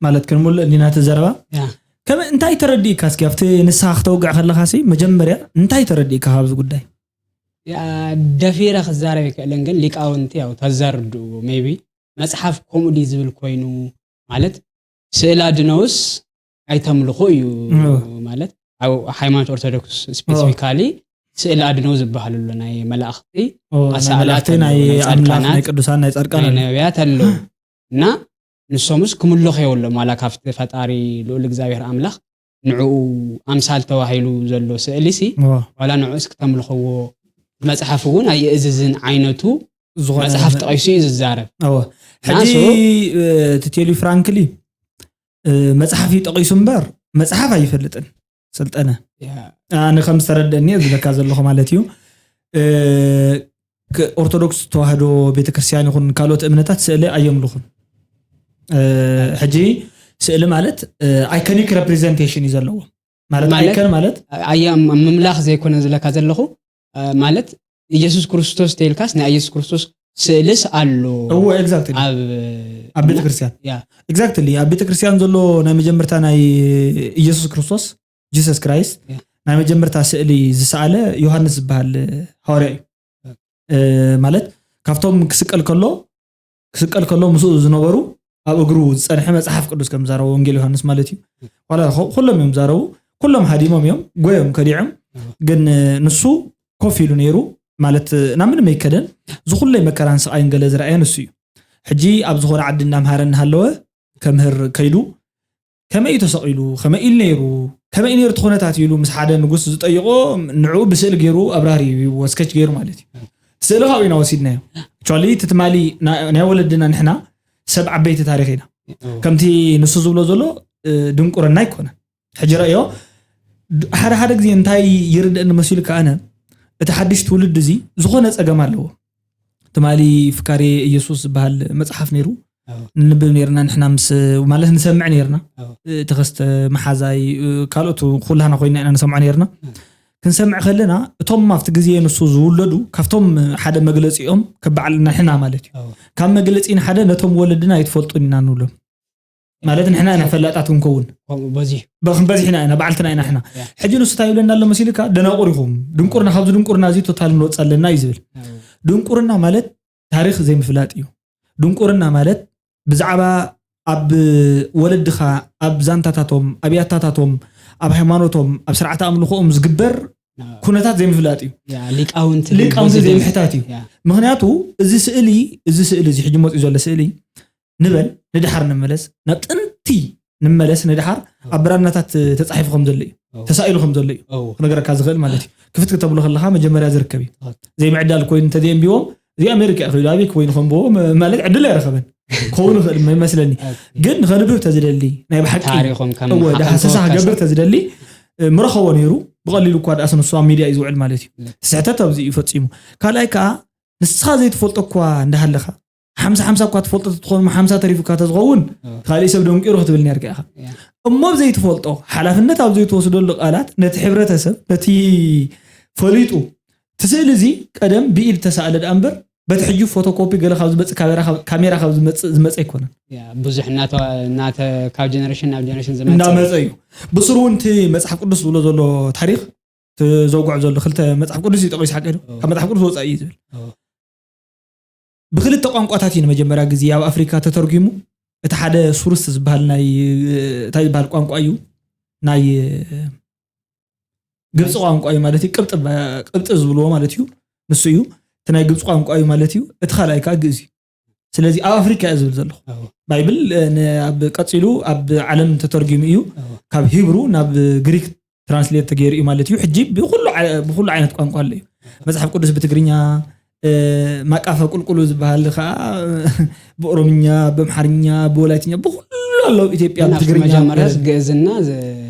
ማለት ክንምልእ እንዲና እቲ ዘረባ ያ። ከመ እንታይ ተረዲእካ እስኪ ኣብቲ ንስኻ ክተውግዕ ከለኻ ሲ መጀመርያ እንታይ ተረዲእካ ካብዚ ጉዳይ ደፊረ ክዛረብ ይክእልን ግን ሊቃውንቲ ያው ተዘርድኡ ሜቢ መፅሓፍ ከምኡ ድዩ ዝብል ኮይኑ ማለት ስእሊ ኣድነውስ ኣይተምልኹ እዩ እዎ። ማለት ኣብ ሃይማኖት ኦርቶዶክስ ስፔሲፊካሊ ስእሊ ኣድነው ዝበሃል ኣሎ ናይ መላእኽቲ ኦ፣ ናይ ኣሳእላት መላእኽቲ ኣለዉ፣ ናይ ናይ ኣምላኽ ፃድቃናት፣ ናይ ቅዱሳን ናይ ፃድቃን ናይ ኣሎ። ነቢያት ኣለዉ እና ንሶምስ ክምልኹ የብሎም ዋላ ካብቲ ፈጣሪ ልኡል እግዚኣብሔር ኣምላኽ ንዕኡ ኣምሳል ተባሂሉ ዘሎ ስእሊ ሲ ኦ፣ ዋላ ንዑስ ክተምልኽዎ መፅሓፍ እውን ኣየእዝዝን ዓይነቱ ዝኾነ መፅሓፍ ተቐይሱ እዩ ዝዛረብ እወ። ናሱ- ሕጂ እ፣ እቲ ቴሊ ፍራንክሊ እ፣ መፅሓፍ እዩ ጠቒሱ እምበር መፅሓፍ ኣይፈልጥን ሰልጠነ ያ፣ ኣነ ከም ዝተረደእኒ እየ ዝብለካ ዘለኹ ማለት እዩ እ፣ ክ- ኦርቶዶክስ ተዋህዶ ቤተክርስትያን ይኹን ካልኦት እምነታት ስእሊ ኣየምልኹን እ፣ ሕጂ ስእሊ ማለት ኣይኮኒክ ሬፕሬዘንቴሽን እዩ ዘለዎ ማለት ማለት- ኣይከን ማለት ኣየ ምምላኽ ዘይኮነ ዝብለካ ዘለኹ እ፣ ማለት ኢየሱስ ክርስቶስ ተይልካስ ናይ ኢየሱስ ክርስቶስ ስእልስ ኣሎ እዎ ኤግዛክትሊ ኣብ ኣብ ቤተክርስትያን ያ ኤግዛክትሊ ኣብ ቤተክርስትያን ዘሎ ናይ መጀመርታ ናይ ኢየሱስ ክርስቶስ ጂሰስ ክራይስት ያ። ናይ መጀመርታ ስእሊ ዝሰኣለ ዮሃንስ ዝበሃል ሃዋርያ እዩ እ፣ ማለት ካብቶም ክስቀል ከሎ ክስቀል ከሎ ምስኡ ዝነበሩ ኣብ እግሩ ዝፀንሐ መፅሓፍ ቅዱስ ከም ዝዛረቡ ወንጌል ዮሃንስ ማለት እዩ ዋላ ኹ- ኩሎም እዮም ዝዛረቡ ኩሎም ሃዲሞም እዮም ጎዮም ከዲዖም ግን እ፣ ንሱ ኮፍ ኢሉ ነይሩ ማለት እ፣ ናብ ምንም ኣይከደን ዝኩለይ መከራን ስቃይን ገለ ዝረኣየ ንሱ እዩ ሕጂ ኣብ ዝኾነ ዓዲ እናምሃረ እናሃለወ ከምህር ከይዱ ከመይ እዩ ተሰቒሉ ከመይ ኢሉ ነይሩ ከመይ ነይሩ እቲ ኩነታት ኢሉ ምስ ሓደ ንጉስ ዝጠይቆ ንዕኡ ብስእሊ ገይሩ ኣብራሪ ወስከች ገይሩ ማለት እዩ ስእሊ ካብኡ ኢና ወሲድናዮ ቻሊ እቲ ትማሊ ና- ናይ ወለድና ንሕና ሰብ ዓበይቲ ታሪኽ ኢና ከምቲ ንሱ ዝብሎ ዘሎ እ፣ ድንቁርና ኣይኮነ ሕጂ ረእዮ ድ- ሓደ ሓደ ግዜ እንታይ ይርድእኒ መሲሉ ከኣነ እቲ ሓድሽ ትውልድ እዚ ዝኾነ ፀገም ኣለዎ ትማሊ ፍካሬ ኢየሱስ ዝበሃል መፅሓፍ ነይሩ ኣዎ። ንንብብ ነርና ንሕና ምስ ማለት ንሰምዕ ነርና ኣዎ። እ፣ ተኸስተ መሓዛይ እ፣ ካልኦት ኩላህና ኮይና ኢና ንሰምዖ ነርና ክንሰምዕ ከለና እቶም ኣብቲ ግዜ ንሱ ዝውለዱ ካብቶም ሓደ መግለፂኦም ከበዓልና ሕና ማለት እዩ ኣዎ። ካብ መግለፂ ንሓደ ነቶም ወለድና ኣይትፈልጡን ኢና ንብሎም ማለት ንሕና ኢና ፈላጣት ክንከውን ከምኡ በዚሑ በክም በዚሕና ኢና ባዕልትና ኢና ሕና ያ። ሕጂ ንሱ እንታይ ይብለና ኣሎ መሲልካ ደናቁር ኢኹም ድንቁርና ካብዚ ድንቁርና እዚ ቶታል ንወፃ ኣለና እዩ ዝብል ኣዎ። ድንቁርና ማለት ታሪክ ዘይምፍላጥ እዩ ድንቁርና ማለት ብዛዕባ ኣብ ወለድኻ ኣብ ዛንታታቶም ኣብ ያታታቶም ኣብ ሃይማኖቶም ኣብ ስርዓተ ኣምልኾኦም ዝግበር ኣዎ። ኩነታት ዘይምፍላጥ እዩ ያ፣ ሊቃውንቲ ሊቃውንቲ በዚ ዘይምሕታት እዩ ያ። ምክንያቱ እዚ ስእሊ እዚ ስእሊ እዚ ሕጂ መፅኡ ዘሎ ስእሊ ንበል ንድሓር ንመለስ ናብ ጥንቲ ንመለስ ንድሓር ኣብ ብራናታት ተፃሒፉ ከም ዘሎ እዩ ኦ። ተሳኢሉ ከም ዘሎ እዩ ኦ። ክነገረካ ዝኽእል ማለት እዩ ክፍት ክተብሎ ከለካ መጀመርያ ዝርከብ እዩ ትኽክል። ዘይምዕዳል ኮይኑ እንተዘየንቢዎም እዚ ኣሜሪካ እዩ ከይዱ ኣበይ ኮይኑ ከምብዎ ማለት ዕድል ኣይረኸበን ክኸውን ይኽእል ይመስለኒ ኦኬ። ግን ንኸንብብ ተዝደሊ ናይ ብሓቂ ታሪኾም ከም እወ ሓቆም ዳሃሰሳ ተወከሰ። ክገብር ተዝደሊ እ፣ ምረኸቦ ነይሩ ብቐሊሉ እኳ ደኣስ ንሱ ኣብ ሚድያ እዩ ዝውዕል ማለት እዩ ለ- ስሕተት ኣብዚ እዩ ፈፂሙ ካልኣይ ከዓ ንስኻ ዘይትፈልጦ እኳ እንዳሃለኻ ሓምሳ ሓምሳ እኳ ትፈልጦ ትኾኑ ሓምሳ ተሪፉካ ተዝኸውን እ። ካልእ ሰብ ደንቂሩ ክትብል ነርካ ኢኻ ያ። እሞ ዘይትፈልጦ ሓላፍነት ኣብ ዘይትወስደሉ ቃላት ነቲ ሕብረተሰብ ነቲ ፈሊጡ እቲ ስእሊ እዚ ቀደም ብኢድ ተሳእለ ደኣ እምበር በቲ ሕጂ ፎቶኮፒ ገለ ካብ ዝመፅእ ካሜራ ካብ- ካሜራ ካብ ዝመፅእ ዝመፀ ኣይኮነን ያ፣ ብዙሕ እናተ- እናተ ካብ ጀነሬሽን ናብ ጀነሬሽን ዝመፅእ እንዳመፀ እዩ ብስሩ እውን እቲ መፅሓፍ ቅዱስ ዝብሎ ዘሎ ታሪክ እቲ ዘውግዖ ዘሎ ክልተ መፅሓፍ ቅዱስ እዩ ጠቂሱ ሓቀ ዶ ካብ መፅሓፍ ቅዱስ ወፃኢ እዩ ዝብል ኦ። ብክልተ ቋንቋታት እዩ ንመጀመርያ ግዜ ኣብ ኣፍሪካ ተተርጒሙ እቲ ሓደ ሱርስ ዝበሃል ናይ እንታይ ዝበሃል ቋንቋ እዩ ናይ ግብፂ ቋንቋ እዩ ማለት እዩ ቅብጢ በ- ቅብጢ ዝብልዎ ማለት እዩ ንሱ እዩ እቲ ናይ ግብፂ ቋንቋ እዩ ማለት እዩ እቲ ካልኣይ ከዓ ግእዝ እዩ ስለዚ ኣብ ኣፍሪካ እየ ዝብል ዘለኹ ኦ። ባይብል እ፣ ን- ኣብ ቀፂሉ ኣብ ዓለም ተተርጒሙ እዩ ኦ። ካብ ሂብሩ ናብ ግሪክ ትራንስሌት ተገይሩ እዩ ማለት እዩ ሕጂ ብኩሉ ዓ- ብኩሉ ዓይነት ቋንቋ ኣሎ እዩ መፅሓፍ ቅዱስ ብትግርኛ እ፣ ማቃፈ ቁልቁሉ ዝበሃል ከዓ ብኦሮምኛ ብኣምሓርኛ ብወላይትኛ ብኩሉ ኣሎ ኣብ ኢትዮጵያ ግን ኣብቲ ብትግርኛ መጀመርያስ ብ- ግእዝና ዝ-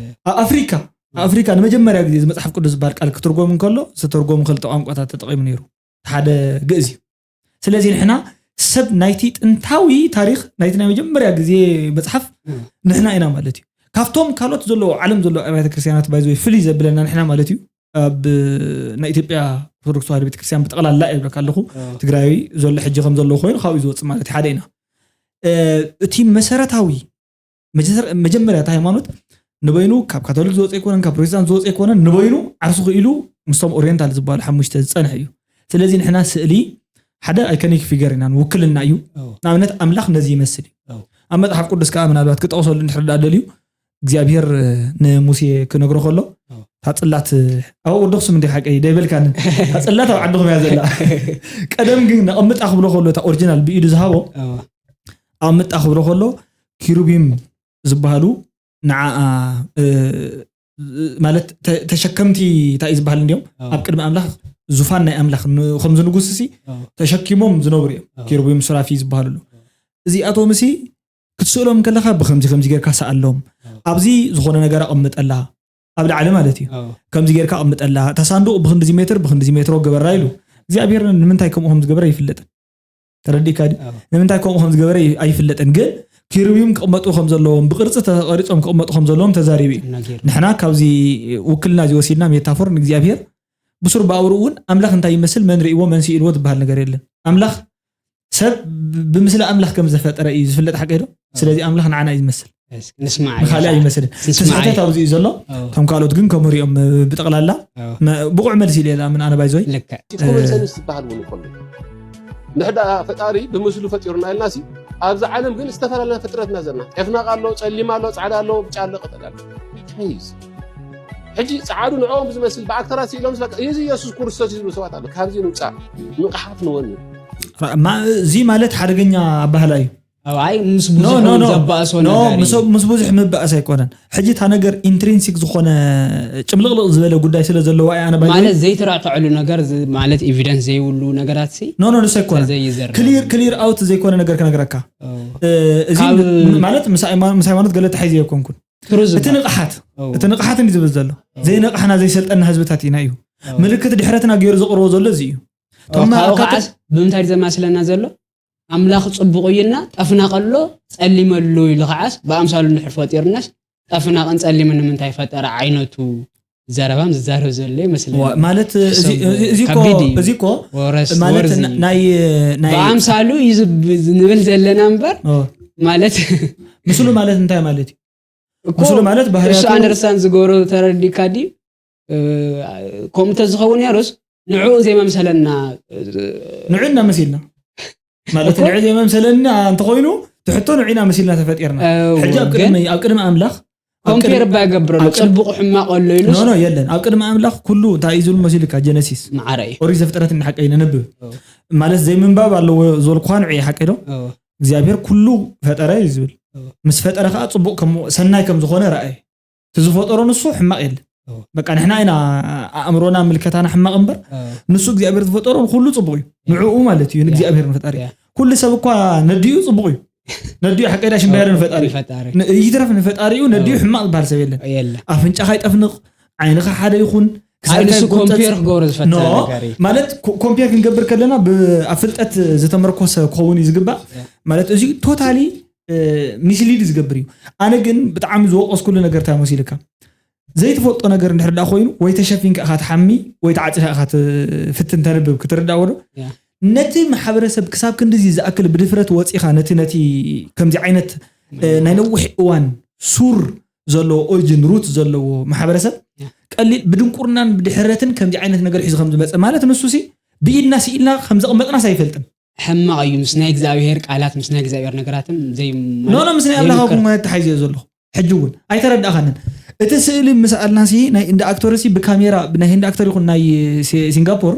ኣብ ኣፍሪካ ኣብ ኣፍሪካ ንመጀመርያ ግዜ እዚ መፅሓፍ ቅዱስ ዝበሃል ቃል ክትርጎም እንከሎ ዝተርጎሙ ክልተ ቋንቋታት ተጠቂሙ ነይሩ ሓደ ግእዝ እዩ ስለዚ ንሕና ሰብ ናይቲ ጥንታዊ ታሪክ ናይቲ ናይ መጀመርያ ግዜ መፅሓፍ እም። ንሕና ኢና ማለት እዩ ካብቶም ካልኦት ዘለዎ ዓለም ዘለዎ ኣብያተ ክርስትያናት ባይዘ ፍልይ ዘብለና ንሕና ማለት እዩ ኣብ ናይ ኢትዮጵያ ኦርቶዶክስ ተዋህዶ ቤተክርስትያን ብጠቕላላ እየ ዝብለካ ኣለኹ ኦ። ትግራይ ዘሎ ሕጂ ከም ዘለዎ ኮይኑ ካብኡ ዝወፅእ ማለት እዩ ሓደ ኢና እ፣ እቲ መሰረታዊ መጀመር- መጀመርያ እቲ ሃይማኖት ንበይኑ ካብ ካቶሊክ ዝወፀ ኣይኮነን ካብ ፕሮቴስታንት ዝወፀ ኣይኮነን ንበይኑ ዓርሱ ክኢሉ ምስቶም ኦሪየንታል ዝበሃሉ ሓሙሽተ ዝፀንሐ እዩ ስለዚ ንሕና ስእሊ ሓደ ኣይኮኒክ ፊገር ኢና ውክልና እዩ ኦ። ንኣብነት ኣምላኽ ነዚ ይመስል እዩ ኦ። ኣብ መፅሓፍ ቅዱስ ከዓ ምናልባት ክጠቕሰሉ እንድሕር ዳ ደልዩ እግዚኣብሔር እ፣ ንሙሴ ክነግሮ ከሎ ኦ። እታ ፅላት እ፣ ኣብ ወዲ ክሱም እንዲ ሓቀይ ደይበልካኒ እታ ፅላት ኣብ ዓድኹም እያ ዘላ ቀደም ግን ነቐምጣ ክብሎ ከሎ እታ ኦሪጂናል ብኢዱ ዝሃቦ ኦ። ኣብ ምጣ ክብሎ ከሎ ኪሩቢም ዝበሃሉ ንዓ ማለት ተሸከምቲ እንታይ እዩ ዝበሃል እንዲዮም ኣብ ቅድሚ ኣምላኽ ዙፋን ናይ ኣምላኽ ከምዚ ንጉስ ሲ ተሸኪሞም ዝነብሩ እዮም ኪሩቢም ሱራፊ ዝበሃሉ ኣሎ እዚኣቶም ሲ ክትስእሎም ከለኻ ብከምዚ ከምዚ ጌርካ ሰኣሎም ኣብዚ ዝኾነ ነገር ኣቐምጠላ ኣብ ላዕሊ ማለት እዩ ከምዚ ጌርካ ኣቐምጠላ እታ ሳንዱቕ ብክንድዚ ሜትር ብክንድዚ ሜትሮ ገበራ ኢሉ እግዚኣብሔር ንምንታይ ከምኡ ከም ዝገበረ ይፍለጥን ተረዲእካ ድዩ ንምንታይ ከምኡ ከም ዝገበረ ኣይፍለጥን ግን ኪሩቢም ክቕመጡ ከም ዘለዎም ብቅርፂ ተቐሪፆም ክቕመጡ ከም ዘለዎም ተዛሪቡ እዩ ንሕና ካብዚ ውክልና እዚ ወሲድና ሜታፎር ንእግዚኣብሔር ብሱር ብኣውሩ እውን ኣምላኽ እንታይ ይመስል መን ርእይዎ መን ስኢልዎ ዝበሃል ነገር የለን ኣምላኽ ሰብ ብምስሊ ኣምላኽ ከም ዘፈጠረ እዩ ዝፍለጥ ሓቂ ዶ ስለዚ ኣምላኽ ንዓና እዩ ዝመስል ንስማዕ ንኻልእ ኣይመስልን እቲ ስሕተት ኣብዚ እዩ ዘሎ እቶም ካልኦት ግን ከምሪኦም ብጠቕላላ ብቑዕ መልሲ ኢለ ምን ኣነ ባይዞይ ኮመን ሰንስ ዝበሃል እውን ይኮሉ ንሕዳ ፈጣሪ ብምስሉ ፈጢሩና ኢልና ሲ ኣብዚ ዓለም ግን ዝተፈላለና ፍጥረትና ዘለና ጤፍናቕ ኣሎ ጸሊም ኣሎ ጻዕዳ ኣሎ ብጫ ኣሎ ቀጠል ኣሎ ሕጂ ጻዓዱ ንዕኦም ብዝመስል ብኣክተራት ስኢሎም እዚ የሱስ ክርስቶስ እዩ ዝብሉ ሰባት ኣሎ ካብዚ ንውፃእ ንቕሓት ንወኒ እዚ ማለት ሓደገኛ ኣባህላ እዩ ኣብኣይ ምስ ብዙሕ ዘባእሶ ነገር እዩ። ምስ ብዙሕ ምባእስ ኣይኮነን ሕጂ እታ ነገር ኢንትሪንሲክ ዝኾነ ጭምልቕልቕ ዝበለ ጉዳይ ስለ ዘለዎ ኣይ ኣነ ባይ ማለት ዘይተራዕተዐሉ ነገር ዝ- ማለት ኤቪደንስ ዘይብሉ ነገራት ሲ ኖ ኖ ንሱ ኣይኮነ ዘይዘር ክሊር ክሊር ኣውት ዘይኮነ ነገር ክነግረካ እዚ ካብ- ም- ማለት ምስ ሃይማ- ምስ ሃይማኖት ገለ ተሓይዘ ኣይኮንኩን ትሩዝ እቲ ንቕሓት እቲ ንቕሓት እንዲ ዝብል ዘሎ ዘይነቕሓና ዘይሰልጠና ህዝብታት ኢና እዩ ምልክት ድሕረትና ገይሩ ዘቕርቦ ዘሎ እዚ እዩ ካብኡ ከዓስ ብምንታይ ዘማስለና ዘሎ ኣምላኽ ጽቡቕ እዩ ኢልና ጠፍናቐሎ ጸሊመሉ ኢሉ ከዓስ ብኣምሳሉ እንድሕር ፈጢሩናስ ጠፍናቕን ጸሊምን ንምንታይ ፈጠረ ዓይነቱ ዘረባም ዝዛረብ ዘሎ ይመስለኒ ማለት እዚ- እዚ- እዚ እኮ- ከቢድ እዩ። እዚ እኮ ወረስ- ማለት ወርዚ ና- ናይ ናይ ብኣምሳሉ እዩ ዝብ- ንብል ዘለና እምበር ኦ፣ ማለት ምስሉ ማለት እንታይ ማለት እዩ? እኮ ምስሉ ማለት ባህርያቱ እሱ ኣንደርስታንድ ዝገብሮ ተረዲካ ድዩ? ከምኡ እንተዝኸውን ነሩስ ንዕኡ ዘይመምሰለና ንዑ እናመሲልና ማለት እኮ ንዑ ዘይመምሰለና እንተኮይኑ ትሕቶ ንዑ ኢና መሲልና ተፈጢርና። ሕጂ ኣብ ቅድሚ ኣብ ቅድሚ ኣምላኽ ኣብ ኮምፔር ቅድሚ- ባይገብረሉ ኣብ ቅድሚ- ጽቡቕ ሕማቕ ኣሎ ኢሉስ ኖ ኖ የለን ኣብ ቅድሚ ኣምላኽ ኩሉ እንታይ እዩ ዝብል መሲልካ ጀነሲስ ማዕረ እዩ። ኦሪት ዘፍጥረት ንሓቀይ ነንብብ ኦ። ማለት ዘይምንባብ ኣለዎ ዝበልኩኻ ንዑ ሓቀይ ዶ ኦ፣ እግዚኣብሔር ኩሉ ፈጠረ እዩ ዝብል ኦ። ምስ ፈጠረ ከዓ ፅቡቅ ከም ሰናይ ከም ዝኾነ ረኣየ እቲ ዝፈጠሮ ንሱ ሕማቅ የለ ኦ። በቃ ንሕና ኢና ኣእምሮና ምልከታና ሕማቅ እምበር ኦ፣ ንሱ እግዚኣብሔር ዝፈጠሮ ኩሉ ፅቡቅ እዩ ንዕኡ ማለት እዩ ንእግዚኣብሔር ንፈጣሪ ያ። ኩሉ ሰብ እኳ ነዲኡ ፅቡቅ እዩ ነዲኡ ሓቀዳ ሽምባያደ ንፈጣሪ ፈጣሪ ን- ይትረፍ ንፈጣሪኡ ነዲኡ ሕማቅ ዝበሃል ሰብ የለን የለ። ኣፍንጫኻ ይጠፍንቕ ዓይንኻ ሓደ ይኹን ኣይ ንሱ ክሳድካ ይጎንፀፅ ኮምፔር ክገብሮ ዝፈትነ ኖ ነገር እዩ። ማለት ኮ- ኮምፔር ክንገብር ከለና ብ- ኣብ ፍልጠት ዝተመርኮሰ ክኸውን እዩ ዝግባእ ማለት እዚ ቶታሊ ሚስሊድ ዝገብር እዩ ኣነ ግን ብጣዕሚ ዝወቀስኩሉ ነገር እንታይ መሲልካ ዘይትፈልጦ ነገር እንድሕር ዳ ኮይኑ ወይ ተሸፊንካ ኢኻ ትሓሚ ወይ ተዓፂኻ ኢኻ ትፍትን ተንብብ ክትርዳእ ወዶ ያ። ነቲ ማሕበረሰብ ክሳብ ክንድዚ ዝኣክል ብድፍረት ወፂኻ ነቲ ነቲ ከምዚ ዓይነት እ፣ ናይ ነዊሕ እዋን ሱር ዘለዎ ኦሪጅን ሩት ዘለዎ ማሕበረሰብ ያ። ቀሊል ብድንቁርናን ብድሕረትን ከምዚ ዓይነት ነገር ሒዙ ከም ዝመፀ ማለት ንሱ ሲ ብኢድና ስኢልና ከም ዘቕመጥናስ ኣይፈልጥን ሕማቕ እዩ ምስ ናይ እግዚኣብሔር ቃላት ምስ ናይ እግዚኣብሔር ነገራትን ዘይ ኖ ኖ ምስ ናይ ኣምላኽ ዘይምክር። እኮ ተሓይዘ ዘለኹ ሕጂ እውን ኣይተረዳእኻንን እቲ ስእሊ ምስኣልና ሲ ናይ እንዳ ኣክተር ሲ ብካሜራ ናይ ህንዲ ኣክተር ይኹን ናይ ሲ- ሲንጋፖር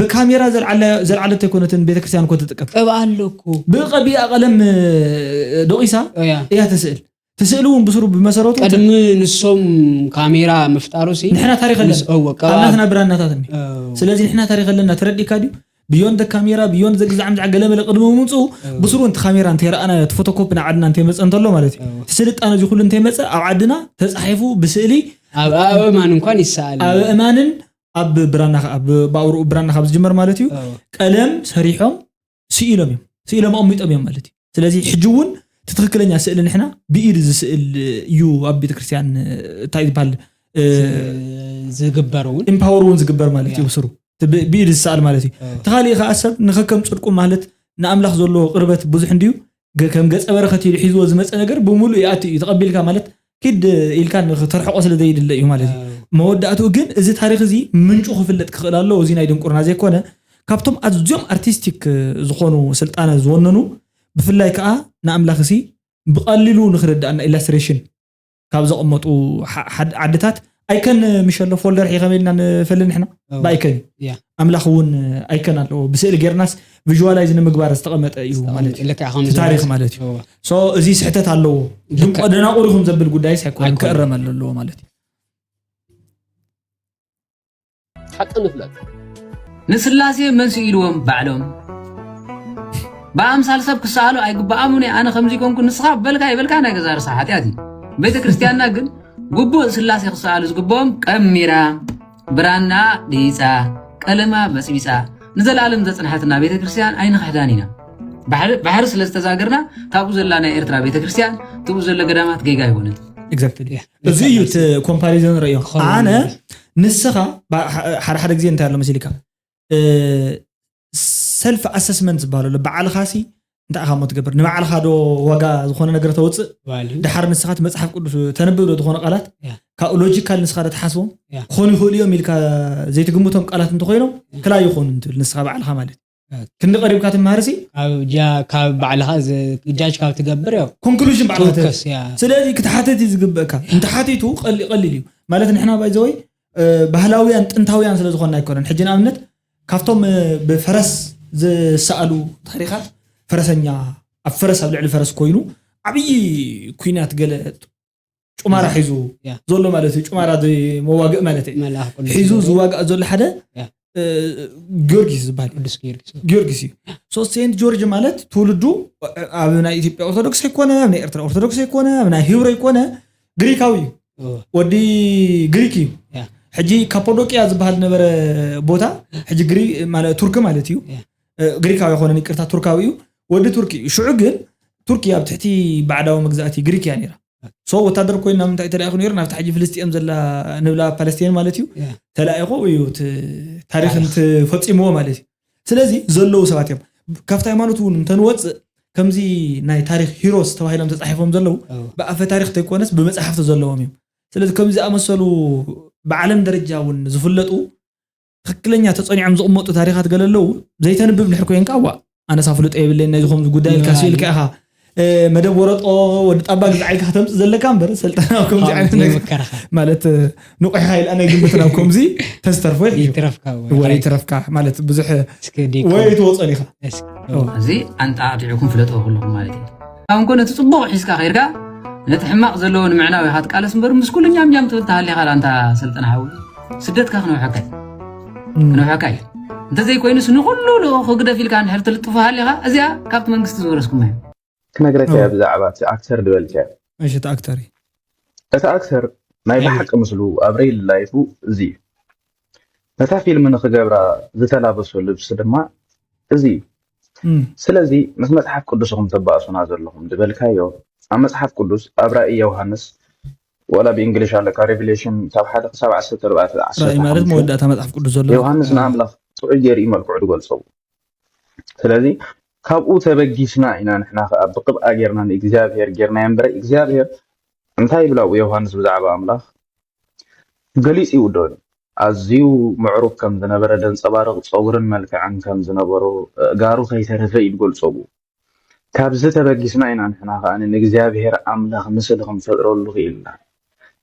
ብካሜራ ዘልዓለ- ዘልዓለት ኣይኮነትን ቤተክርስትያን እኮ ትጥቀም ቀብኣ ኣለኩ ብቐቢኣ ቀለም እ፣ ደቂሳ ያ እያ ትስእል ትስእሊ እውን ብስሩ ብመሰረቱ ቅድሚ ንሶም ካሜራ ምፍጣሩ ሲ ንሕና ታሪክ ኣለና ምስ- እወ፣ ቀብኣ- ኣብናትና ብራናታት እኒ እው። ስለዚ ንሕና ታሪክ ኣለና ተረዲእካ ድዩ ብዮንድ ካሜራ ብዮንድ ዘግዛዕ ምዛዕ ገለ መለ ቅድሚ ምምፅኡ እው። ብስሩ እንተ ካሜራ እንተ ረኣና እቲ ፎቶኮፕ ንዓድና እንተ መፀ እንተሎ ማለት እዩ እው። እቲ ስልጣነ እዚ ኩሉ እንተ መፀ ኣብ ዓድና ተፃሒፉ ብስእሊ ኣብ ኣእማን እንኳን ይሰኣል ኣብ እማንን ኣብ ብራና ከ- ኣብ ባውርኡ ብራና ካብ ዝጅመር ማለት እዩ እው። ቀለም ሰሪሖም ስኢሎም እዮም ስኢሎም ኣቕሚጦም እዮም ማለት እዩ ስለዚ ሕጂ እውን እቲ ትክክለኛ ስእሊ ንሕና ብኢድ ዝስእል እዩ ኣብ ቤተክርስትያን እንታይ ዝበሃል እ፣ ዝግበር እውን ኢምፓወር እውን ዝግበር ማለት እዩ ያ። ብስሩ እቲ ብ- ብኢድ ዝሰኣል ማለት እዩ እ፣ ተኻሊእ ከኣ ሰብ ንኸከም ፅድቁ ማለት ንኣምላኽ ዘለዎ ቅርበት ብዙሕ እንድዩ ገ- ከም ገጸ በረኸት ኢሉ ሒዝዎ ዝመፀ ነገር ብምሉእ ይኣቱ እዩ ተቐቢልካ ማለት ኪድ ኢልካ ንክተርሕቆ ስለ ዘይድለ እዩ ማለት እዩ እ፣ መወዳእትኡ ግን እዚ ታሪክ እዚ ምንጩ ክፍለጥ ክኽእል ኣለዎ እዚ ናይ ድንቁርና ዘይኮነ ካብቶም ኣዝዮም ኣርቲስቲክ ዝኾኑ ስልጣነ ዝወነኑ ብፍላይ ከዓ ንኣምላኽ ሲ ብቐሊሉ ንክርዳእና ኢላስትሬሽን ካብ ዘቐመጡ ዓ- ዓድ- ዓድታት ኣይከን ምሸሎ ፎልደር ሒኸም ኢልና ንፈሊ ንሕና እው። ብኣይከን እዩ ያ። ኣምላኽ እውን ኣይከን ኣለዎ ብስእሊ ጌርናስ ቪዥዋላይዝ ንምግባር ዝተቐመጠ እዩ ማለት እዩ ልክዕ ከም እቲ ታሪክ ማለት እዩ እዎ። ሶ እዚ ስሕተት ኣለዎ ድንቆ ደናቑሪኹም ዘብል ጉዳይስ ኣይኮነን ኣይኮነን። ክእረም ኣለዎ ማለት እዩ ሓቂ ንፍለጥ ንስላሴ መን ስኢልዎም ባዕሎም ብኣምሳል ሰብ ክሰኣሉ ኣይግብኣሙን እየ ኣነ ከምዚ ኮንኩ ንስኻ በልካ ይበልካ ናይ ገዛ ርሳ ሓጢኣት እዩ ቤተ ክርስትያንና ግን ግቡእ ስላሴ ክሰኣሉ ዝግብኦም ቀሚራ ብራና ድይፃ ቀለማ በፅቢፃ ንዘለኣለም ዘፅንሓትና ቤተ ክርስትያን ኣይንኽሕዳን ኢና ባሕሪ ስለ ዝተዛገርና ካብኡ ዘላ ናይ ኤርትራ ቤተ ክርስትያን ትብኡ ዘሎ ገዳማት ጌጋ ኣይኮነን exactly እዚ እዩ እቲ ኮምፓሪዘን ርእዮ ኣነ ንስኻ ሓደ ሓደ ግዜ እንታይ ኣሎ መሲልካ ሰልፍ ኣሰስመንት ዝበሃሉ ኣሎ ባዕልኻ ሲ እንታይ ኢኻ ሞ ትገብር ንባዕልኻ ዶ ዋጋ ዝኾነ ነገር ተውፅእ ድሓር ንስኻ እቲ መፅሓፍ ቅዱስ ተንብብ ዶ ዝኾነ ቃላት ካብ ሎጂካል ንስኻ ዶ ትሓስቦም ክኾኑ ይኽእሉ እዮም ኢልካ ዘይትግምቶም ቃላት እንተኮይኖም ክላይ ይኾኑ እንትብል ንስኻ ባዕልኻ ማለት ክንዲ ቀሪብካ ትመሃር ሲ ካብ ባዕልኻ ጃጅ ካብ ትገብር ዮ ኮንክሉዥን ባዕልኻ ትውከስ ያ ስለዚ ክትሓተት እዩ ዝግበእካ እንተሓቲቱ ቀሊ- ቀሊል እዩ ማለት ንሕና ባይዘወይ ባህላውያን ጥንታውያን ስለ ዝኾንና ኣይኮነን ሕጂ ንኣብነት ካብቶም ብፈረስ ዝሰኣሉ ታሪኻት ፈረሰኛ ኣብ ፈረስ ኣብ ልዕሊ ፈረስ ኮይኑ ዓብዪ ኩናት ገለ ጩማራ ሒዙ ያ። ዘሎ ማለት እዩ ጩማራ መዋግእ ማለት እዩ መልኣኽ ቅዱስ ሒዙ ገብርኤል ዝዋግእ ዘሎ ሓደ ያ። እ፣ ጊዮርጊስ ዝበሃል እዩ ቅዱስ ጊዮርጊስ ጊዮርጊስ እዩ ሶ ሴንት ጆርጅ ማለት ትውልዱ ኣብ ናይ ኢትዮጵያ ኦርቶዶክስ ኣይኮነ ኣብ ናይ ኤርትራ ኦርቶዶክስ ኣይኮነ ኣብ ናይ ህብሮ ኣይኮነ ግሪካዊ እዩ ኦ፣ ወዲ ግሪክ እዩ ያ። ሕጂ ካፖዶቅያ ዝበሃል ነበረ ቦታ ሕጂ ግሪ ማለት ቱርክ ማለት እዩ ያ። እ፣ ግሪካዊ ኣይኮነን ይቅርታ ቱርካዊ እዩ ወዲ ቱርክ እዩ ሽዑ ግን ቱርክ ኣብ ትሕቲ ባዕዳዊ መግዛእቲ ግሪክ እያ ነይራ ሶ ወታደር ኮይና ምንታይ ተላኢኹ ነይሩ ናብቲ ሕጂ ፍልስጥኤም ዘላ ንብላ ፓለስቲን ማለት እዩ ያ። ተላኢኹ እዩ እቲ ታሪክ እንት ፈፂምዎ ማለት እዩ ስለዚ ዘለዉ ሰባት እዮም ካብቲ ሃይማኖት እውን እንተንወፅእ ከምዚ ናይ ታሪኽ ሂሮስ ተባሂሎም ተጻሒፎም ዘለዉ ኦ። ብኣፈ ታሪኽ ተይኮነስ ብመጽሓፍቲ ዘለዎም እዮም። ስለዚ ከምዚ ዝኣመሰሉ ብዓለም ደረጃ እውን ዝፍለጡ ትኽክለኛ ተጸኒዖም ዝቕመጡ ታሪኻት ገለ ኣለዉ። ዘይተንብብ ድሕር ኮይንካ ዋ ኣነሳ ፍልጦ የብለይ ናይ ዝኾም ጉዳይ ኢልካ ይበሃል። ስኢልካ ኢኻ። እ፣ መደብ ወረጦ ወዲ ጣባ ግዛዓይካ ከተምጽእ ዘለካ እምበር ሰልጠና ከምዚ ዓይነት ነገር ዘይምከረኻ ማለት እ፣ ንቑሕኻ ኢልኣ ናይ ግምት ናብ ከምዚ ተዝተርፎ ይሕሹ። ይትረፍካ ወይ ይትረፍካ ማለት ብዙሕ ወይ ትወፀን ኢኻ። እስኪ ኦ። እዚ ኣንጣ ኣዲዕኩም ፍለጥዎ ኩለኹም ማለት እዩ። ኣብ እንኮ ነቲ ጽቡቕ ሒዝካ ከይድካ ነቲ ሕማቕ ዘለዎ ንምዕናው ኢኻ ትቃለስ እምበር ምስ ኩሉ ኛም ኛም ትብል ተሃሊኻ ኣንታ ሰልጠና ሓዊ ስደትካ ክነውሐካ እዩ። እም። ክነውሐካ እዩ። እንተዘይኮይኑስ ንኹሉ ልኡኽ ህግደፍ ኢልካ እንድሕር ትልጥፎ ሃሊኻ እዚኣ ካብቲ መንግስቲ ዝወረስኩማ እዩ። ክነግረካ ኦ። እየ ብዛዕባ እቲ ኣክተር ዝበልካዮ። እሺ እቲ ኣክተር እዩ። እቲ ኣክተር ናይ ብሓቂ ምስሉ ኣብ ሪል ላይፉ እዚ እዩ። ነታ ፊልም ንክገብራ ዝተላበሶ ልብሲ ድማ እዚ እዩ። እም። ስለዚ ምስ መፅሓፍ ቅዱስኹም ተባእሱና ዘለኹም ዝበልካዮ ኣብ መፅሓፍ ቅዱስ ኣብ ራእይ ዮሃንስ ዋላ ብእንግሊሽ ኣለካ ሬቪሌሽን ካብ ሓደ ክሳብ ዓሰርተ ኣርባዕተ ዓሰርተ ራእይ ማለት ሓሙሽተ መወዳእታ መጽሓፍ ቅዱስ ዘሎ ዮሃንስ እ፣ ንኣምላኽ ጥዑይ ገይሩ እዩ መልክዑ ዝገልፆ። ስለዚ ካብኡ ተበጊስና ኢና ንሕና ከዓ ብቅብኣ ጌርና ንእግዚኣብሔር ጌርና እምበረ እግዚኣብሔር እንታይ ይብላ ዮሃንስ ብዛዕባ ኣምላኽ ገሊፅ ይውደሉ ኣዝዩ ምዕሩግ ከም ዝነበረ ደንፀባርቕ ፀጉርን መልክዕን ከም ዝነበሮ ጋሩ ከይተረፈ እዩ ዝገልፀጉ። ካብዚ ተበጊስና ኢና ንሕና ከዓ ንእግዚኣብሔር ኣምላኽ ምስሊ ክንፈጥረሉ ክኢልና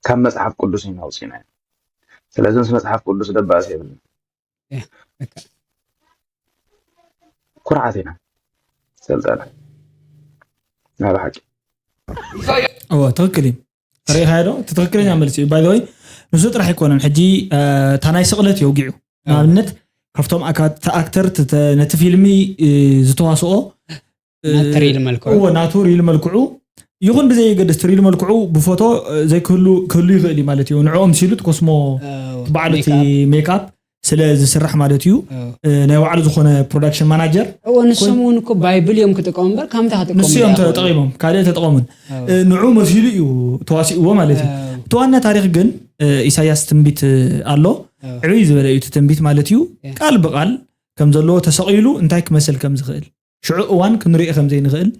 ካብ መፅሓፍ ቅዱስ ኢና ውፂና ኢና። ስለዚ ምስ መፅሓፍ ቅዱስ ደባእስ የብልና። ያ፣ በቃ። ኩርዓት ኢና ሰልጠነ ናይ ብሓቂ እወ ትኽክል እዩ። ርኢኻዮ ዶ? እቲ ትኽክለኛ መልሲ እዩ። ባይ ወይ ንሱ ጥራሕ ኣይኮነን። ሕጂ እ፣ እታ ናይ ስቕለት የውጊዑ። ንኣብነት ካብቶም ኣካ- እቲ ኣክተር እቲ ተ- ነቲ ፊልሚ እ፣ ዝተዋስኦ እ፣ ናቱ ሪል መልክዑ። እወ ናቱ ሪል መልክዑ ይኹን ብዘየገድስ እቲ ሪል መልክዑ ብፎቶ እ፣ ዘይክህሉ ክህሉ ይኽእል እዩ ማለት እዩ። ንዕኦም ሲሉ እቲ ኮስሞ እ፣ ባዕሉ እቲ ሜክኣፕ። ሜክኣፕ ስለ ዝስራሕ ማለት እዩ። እ፣ እ፣ ናይ ባዕሉ ዝኾነ ፕሮዳክሽን ማናጀር እወ ንሶም እውን እኮ ባይብል እዮም ክጥቀሙ እምበር ካምታ ክጥቀሙ ንሱ እዮም ኣይኽእሉን። ተጠቒሞም ካልእ ተጠቐሙን እ፣ እ፣ ንዑ መሲሉ እዩ ተዋሲእዎ ማለት እዩ። እ፣ እቲ ዋና ታሪክ ግን እ፣ ኢሳያስ ትንቢት እ፣ ኣሎ እ፣ ዕብይ ዝበለ እዩ እቲ ትንቢት ማለት እዩ። እ። ቃል ብቃል ከም ዘለዎ ተሰቒሉ እንታይ ክመስል ከም ዝኽእል ሽዑ እዋን ክንሪኦ ከም ዘይንኽእል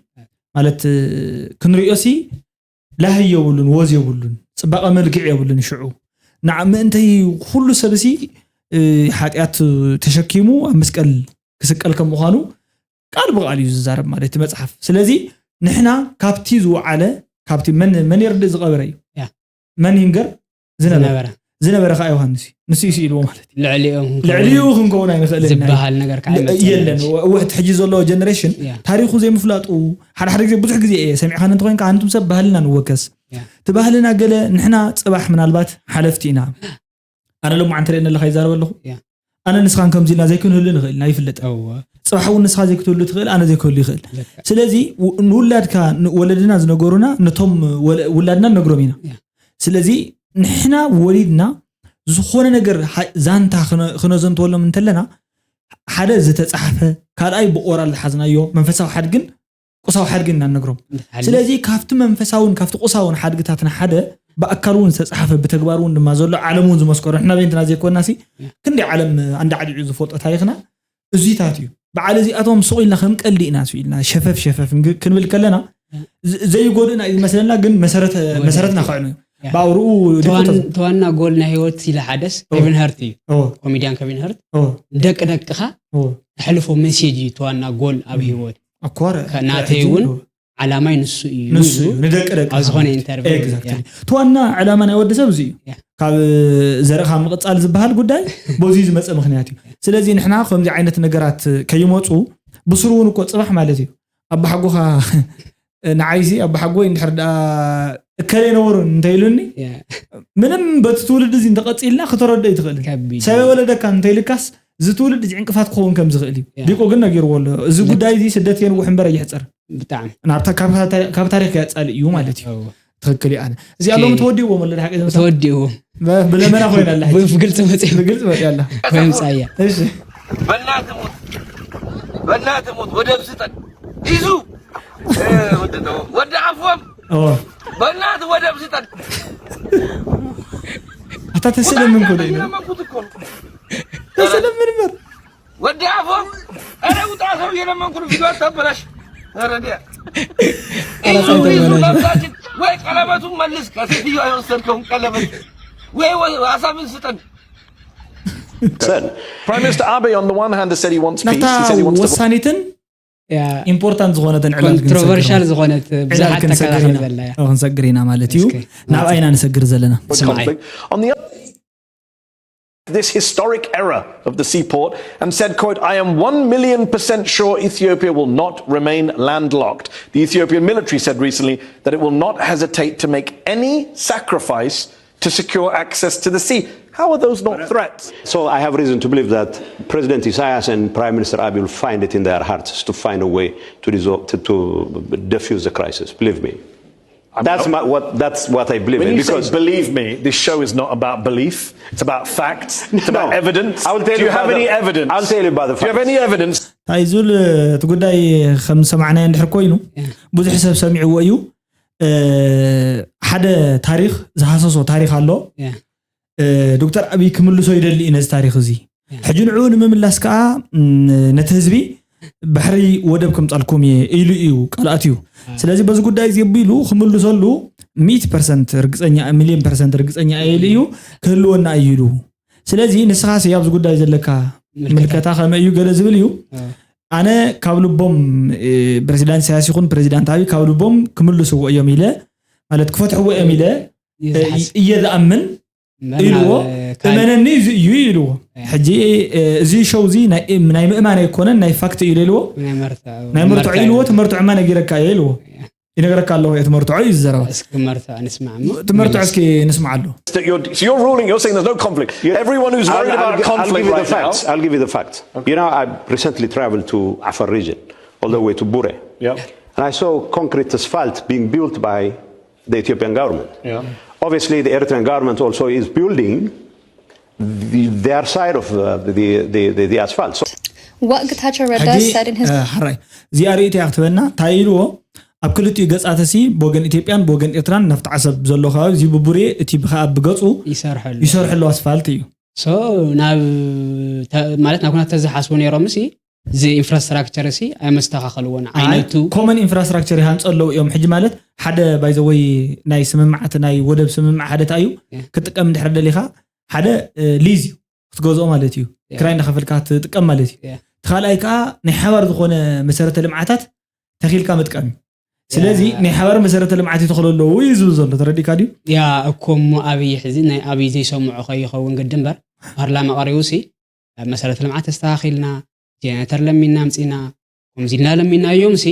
ማለት እ፣ ክንሪኦ ሲ ላህይ የብሉን ወዝ የብሉን ጽባቐ መልክዕ የብሉን። ሽዑ ንዓ ምእንተይ ኩሉ ሰብ ሲ እ፣ ሓጢኣት ተሸኪሙ ኣብ መስቀል ክስቀል ከም ምዃኑ ቃል ብቃል እዩ ዝዛረብ ማለት እቲ መጽሓፍ። ስለዚ ንሕና ካብቲ ዝወዓለ ካብቲ መን መን የርድእ ዝቐበረ እዩ ያ። መን ይንገር ዝነበረ ዝነበረ ዝነበረ ከዓ ዮሃንስ እዩ። ንሱ እዩ ስኢልዎ ማለት እዩ። ልዕሊኦም ልዕሊኡ ክንከውን ኣይንኽእልን ኢና። ዝበሃል ነገር ከዓ ኣይመፅእን የለን እዩ። ወ- ሕጂ ዘሎ ጀነሬሽን ያ። ታሪኹ ዘይምፍላጡ ሓደ ሓደ ግዜ ብዙሕ ግዜ እየ ሰሚዕካን እንተኮይንካ ኣንቱም ሰብ ባህልና ንወከስ ያ። እቲ ባህልና ገለ ንሕና ፅባሕ ምናልባት ሓለፍቲ ኢና ኣነ ሎማዓንቲ ርእየኒ ኣለካ ይዛረብ ኣለኹ ያ። ኣነ ንስኻን ከምዚ ኢልና ዘይክንህሉ ንኽእል ኢና ይፍለጥ እወ ፅባሕ እውን ንስኻ ዘይክትህሉ ትኽእል ኣነ ዘይክህሉ ይኽእል ልክዕ። ስለዚ ው- ንውላድካ ን- ወለድና ዝነገሩና ነቶም ወለ- ውላድና ንነግሮም ኢና ያ። ስለዚ ንሕና ወሊድና ዝኾነ ነገር ሓ- ዛንታ ክነ- ክነዘንተወሎም እንተለና ሓደ ዝተፃሕፈ ካልኣይ ብኦራል ዝሓዝናዮ መንፈሳዊ ሓድግን ቁሳዊ ሓድግን ኢና ንነግሮም ሓድግ። ስለዚ ካብቲ መንፈሳውን ካብቲ ቁሳውን ሓድግታትና ሓደ ብኣካል እውን ዝተፃሓፈ ብተግባር እውን ድማ ዘሎ ዓለም እውን ዝመስከሮ ንሕና በይንትና ዘይኮንና ሲ ያ። ክንደይ ዓለም ኣንዳዓዲዑ ዝፈልጦ ታሪክና እዚታት እዩ በዓል እዚኣቶም ሱቕ ኢልና ከም ቀልዲ ኢና ሱ ኢልና ሸፈፍ ሸፈፍ እንግ- ክንብል ከለና ዝ- ዘይጎድእና እዩ ዝመስለና ግን መሰረተ- ጎድእና መሰረትና እዩ። ከዕኑ እዩ ያ። ብኣውርኡ ተዋን- ዲኮተዝ ተዋና ጎል ናይ ህይወት ኢለ ሓደስ ኦ። ኬቪን ሃርት እዩ ኦ ኮሜዲያን ኬቪን ሃርት ኦ ደቂ ደቅኻ ኦ ተሕልፎ ሜሴጅ እዩ ተዋና ጎል ኣብ ህይወት ኣኮረ ከ- ናተይ እውን ዓላማይ ንሱ እዩ ንሱ ኢሉ እዩ፣ ንደቂ ደቂ ኣብ ዝኾነ ሓወት። ኢንተርቪው Exactly። እቲ ዋና ዕላማ ናይ ወዲ ሰብ እዚ እዩ ያ። ካብ ዘርእኻ ምቕፃል ዝበሃል ጉዳይ በዚ ዝመፀ ምክንያት እዩ ስለዚ ንሕና ከምዚ ዓይነት ነገራት ከይመፁ ብስሩ እውን እኮ ፅባሕ ማለት እዩ ኣባሓጎኻ ንዓይሲ ኣባሓጎይ እንድሕር ዳ እከለ ነበሩ እንተኢሉኒ ያ፣ ምንም በቲ ትውልዲ እዚ እንተቐፂልና ክተረድኦ ይትኽእል ከቢድ ሰበ ወለደካ እንተይልካስ እዚ ትውልድ እዚ ዕንቅፋት ክኸውን ከም ዝኽእል እዩ ያ። ዲቆ ግን ነጊርዎ ኣሎ እዚ ጉዳይ እዚ ስደት የንውሕ እምበር ኣይሕፀር ብጣዕሚ ናብታ ካብ ታሪ- ካብ ታሪክ ያፃል እዩ ማለት እዩ እዎ። ትኽክል እዩ ኣነ እዚኣ ሎም ተወዲእዎም ኣሎ ሓቂ ዘምሳ ተወዲእዎም ብለመና ኮይና ኣላ ሕጂ። ብግልፂ መፅኦም ብግልፂ መፅያ ኣላ ወይ ምፃያ እሺ በእናትህ ሙት፣ በእናትህ ሙት። ወደብ ስጠን ይዙ እ፣ ምንድን ነው ወደ አፎም ኦ በእናትህ ወደብ ስጠን። ኣታ ተሰለምን ኮደ እየለመንኩት እኮ ነው። ተሰለምን በር ወደ አፎም ኧረ ውጣ ሰው እየለመንኩ ነው። ቪዲዮ አታበላሽ። ኧረ ዲያ ኧረ እዩ ሳይቶ ይዙ በላሽ። መብዛችን ወይ ቀለበቱን መልስ ከሴትዮ የወሰድከውን ቀለበት ወይ ወይ ሀሳብን ስጠን። Prime Minister Abe, on the one hand, has said he wants peace. ናብታ He said he wants to ወሳኒትን ያ ኢምፖርታንት ዝኾነትን ዕላል ኮንትሮቨርሻል ክንሰግር ኢና። ዝኾነት ዕላል ብዙሓት ክንሰግር ተከራኸር ኢና። ዘላ እያ። ኦ፣ ክንሰግር ኢና ማለት እዩ። እስኪ። ናብ ኣይና ንሰግር ዘለና። ስምዓይ። Conflict. On the other, this historic error of the seaport and said, quote, "I am one million percent sure Ethiopia will not remain landlocked." The Ethiopian military said recently that it will not hesitate to make any sacrifice to secure access to the sea. How are those not threats? So I have reason to believe that President Isaias and Prime Minister Abiy will find it in their hearts to find a way to resolve, to, to defuse the crisis. Believe me. That's my, what that's what I believe When in you say because believe me, this show is not about belief. It's about facts. It's about No. evidence. I will tell Do you you have by any the- evidence? I'll tell you by the Do you have facts. Any evidence? ኣይዙል እቲ ጉዳይ ከም ዝሰማዕናዮ እንድሕር ኮይኑ ብዙሕ ሰብ ሰሚዕዎ እዩ። እ፣ ሓደ ታሪኽ ዝሃሰሶ ታሪኽ ኣሎ። ያ። እ፣ ዶክተር ኣብይ ክምልሶ ይደሊ እዩ ነዚ ታሪኽ እዚ። ሕጂ ንዕኡ ንምምላስ ከዓ ም፣ ነቲ ህዝቢ ባሕሪ ወደብ ከምፃልኩም እየ ኢሉ እዩ ቃል ኣትዩ። ስለዚ በዚ ጉዳይ እዚ ኣቢሉ ክምልሰሉ ሚእቲ ፐርሰንት ርግፀኛ፣ ሚልዮን ፐርሰንት ርግፀኛ እየ ኢሉ እዩ፣ ክህልወና እዩ ኢሉ። ስለዚ ንስኻስ ኣብዚ ጉዳይ ዘለካ ምልከታ ከመይ እዩ ገለ ዝብል እዩ። ኣነ ካብ ልቦም፣ እ፣ ፕሬዚዳንት ኢሳያስ ይኹን ፕሬዚዳንት ኣብይ ካብ ልቦም ክምልስዎ እዮም ኢለ፣ ማለት ክፈትሕዎ እዮም ኢለ፣ እ፣ እየ ዝኣምን ኢልዎ። እመነኒ፣ እዚ እዩ ኢልዎ። ሕጂ፣ እ፣ እዚ ሾው እዚ ናይ ናይ ምእማን ኣይኮነን፣ ናይ ፋክት እዩ ኢልዎ። ናይ መርትዖ ኢልዎ። ትመርትዖ እማ ነጊረካ እየ ኢልዎ። ይነግረካ ኣለኹ እየ፣ ትመርትዖ እዩ ዝዘረባ። እስኪ መርትዖ ንስማዕ እሞ ትመርትዖ እስኪ ንስማዓሉ። That you're, so you're ruling, you're saying there's no conflict. Everyone who's worried I'll, about I'll, conflict I'll give you the right now. Facts. I'll give you the facts. You know, I recently traveled to Afar region, all the way to Bure. Yeah. And I saw concrete asphalt being built by the Ethiopian government. Yeah. Obviously, the Eritrean government also is building the, their side of uh, the, the, the, the asphalt. So, What Getachew Redda ሕጂ said in his እ፣ ሕራይ እዚኣ ርእይቲ እያ ክትበና እንታይ ኢልዎ? ኣብ ክልቲኡ ገጻትሲ ብወገን ኢትዮጵያን ብወገን ኤርትራን ናፍቲ ዓሰብ ዘሎ ከባቢ እዚ ብቡሬ እቲ ብከኣ ብገጹ ይሰርሐሉ ይሰርሕሉ ኣስፋልት እዩ። ሶ ናብ ተ- ማለት ናብ ኩናት ተዝሓስቡ ነይሮም ሲ እዚ ኢንፍራስትራክቸር ሲ ኣይመስተኻኸልዎን ዓይነቱ ኮመን ኢንፍራስትራክቸር ይሃንጸ ኣለዉ እዮም። ሕጂ ማለት ሓደ ባይዘወይ ናይ ስምምዓት ናይ ወደብ ስምምዕ ሓደ እንታይ እዩ? ያ። ክትጥቀም እንድሕር ደሊኻ ሓደ እ፣ ሊዝ እዩ ክትገዝኦ ማለት እዩ። ያ። ክራይ እንዳኸፈልካ ትጥቀም ማለት እዩ። ያ። እቲ ካልኣይ ከዓ ናይ ሓባር ዝኾነ መሰረተ ልምዓታት ተኺልካ ምጥቃም እዩ። ስለዚ ያ። ናይ ሓባር መሰረተ ልምዓት ይተኽሉ ኣለዉ እዩ ዝብል ዘሎ፣ ተረዲእካ ድዩ? ያ እኮ እሞ ኣብይ ሕዚ ናይ ኣብይ ዘይሰምዖ ከይኸውን ግዲ እምበር ፓርላማ ቀሪቡ ሲ ኣብ መሰረተ ልምዓት ተስተኻኺልና ጀነተር ለሚና ኣምፂና ከምዚ ኢልና ለሚና እዮም ሲ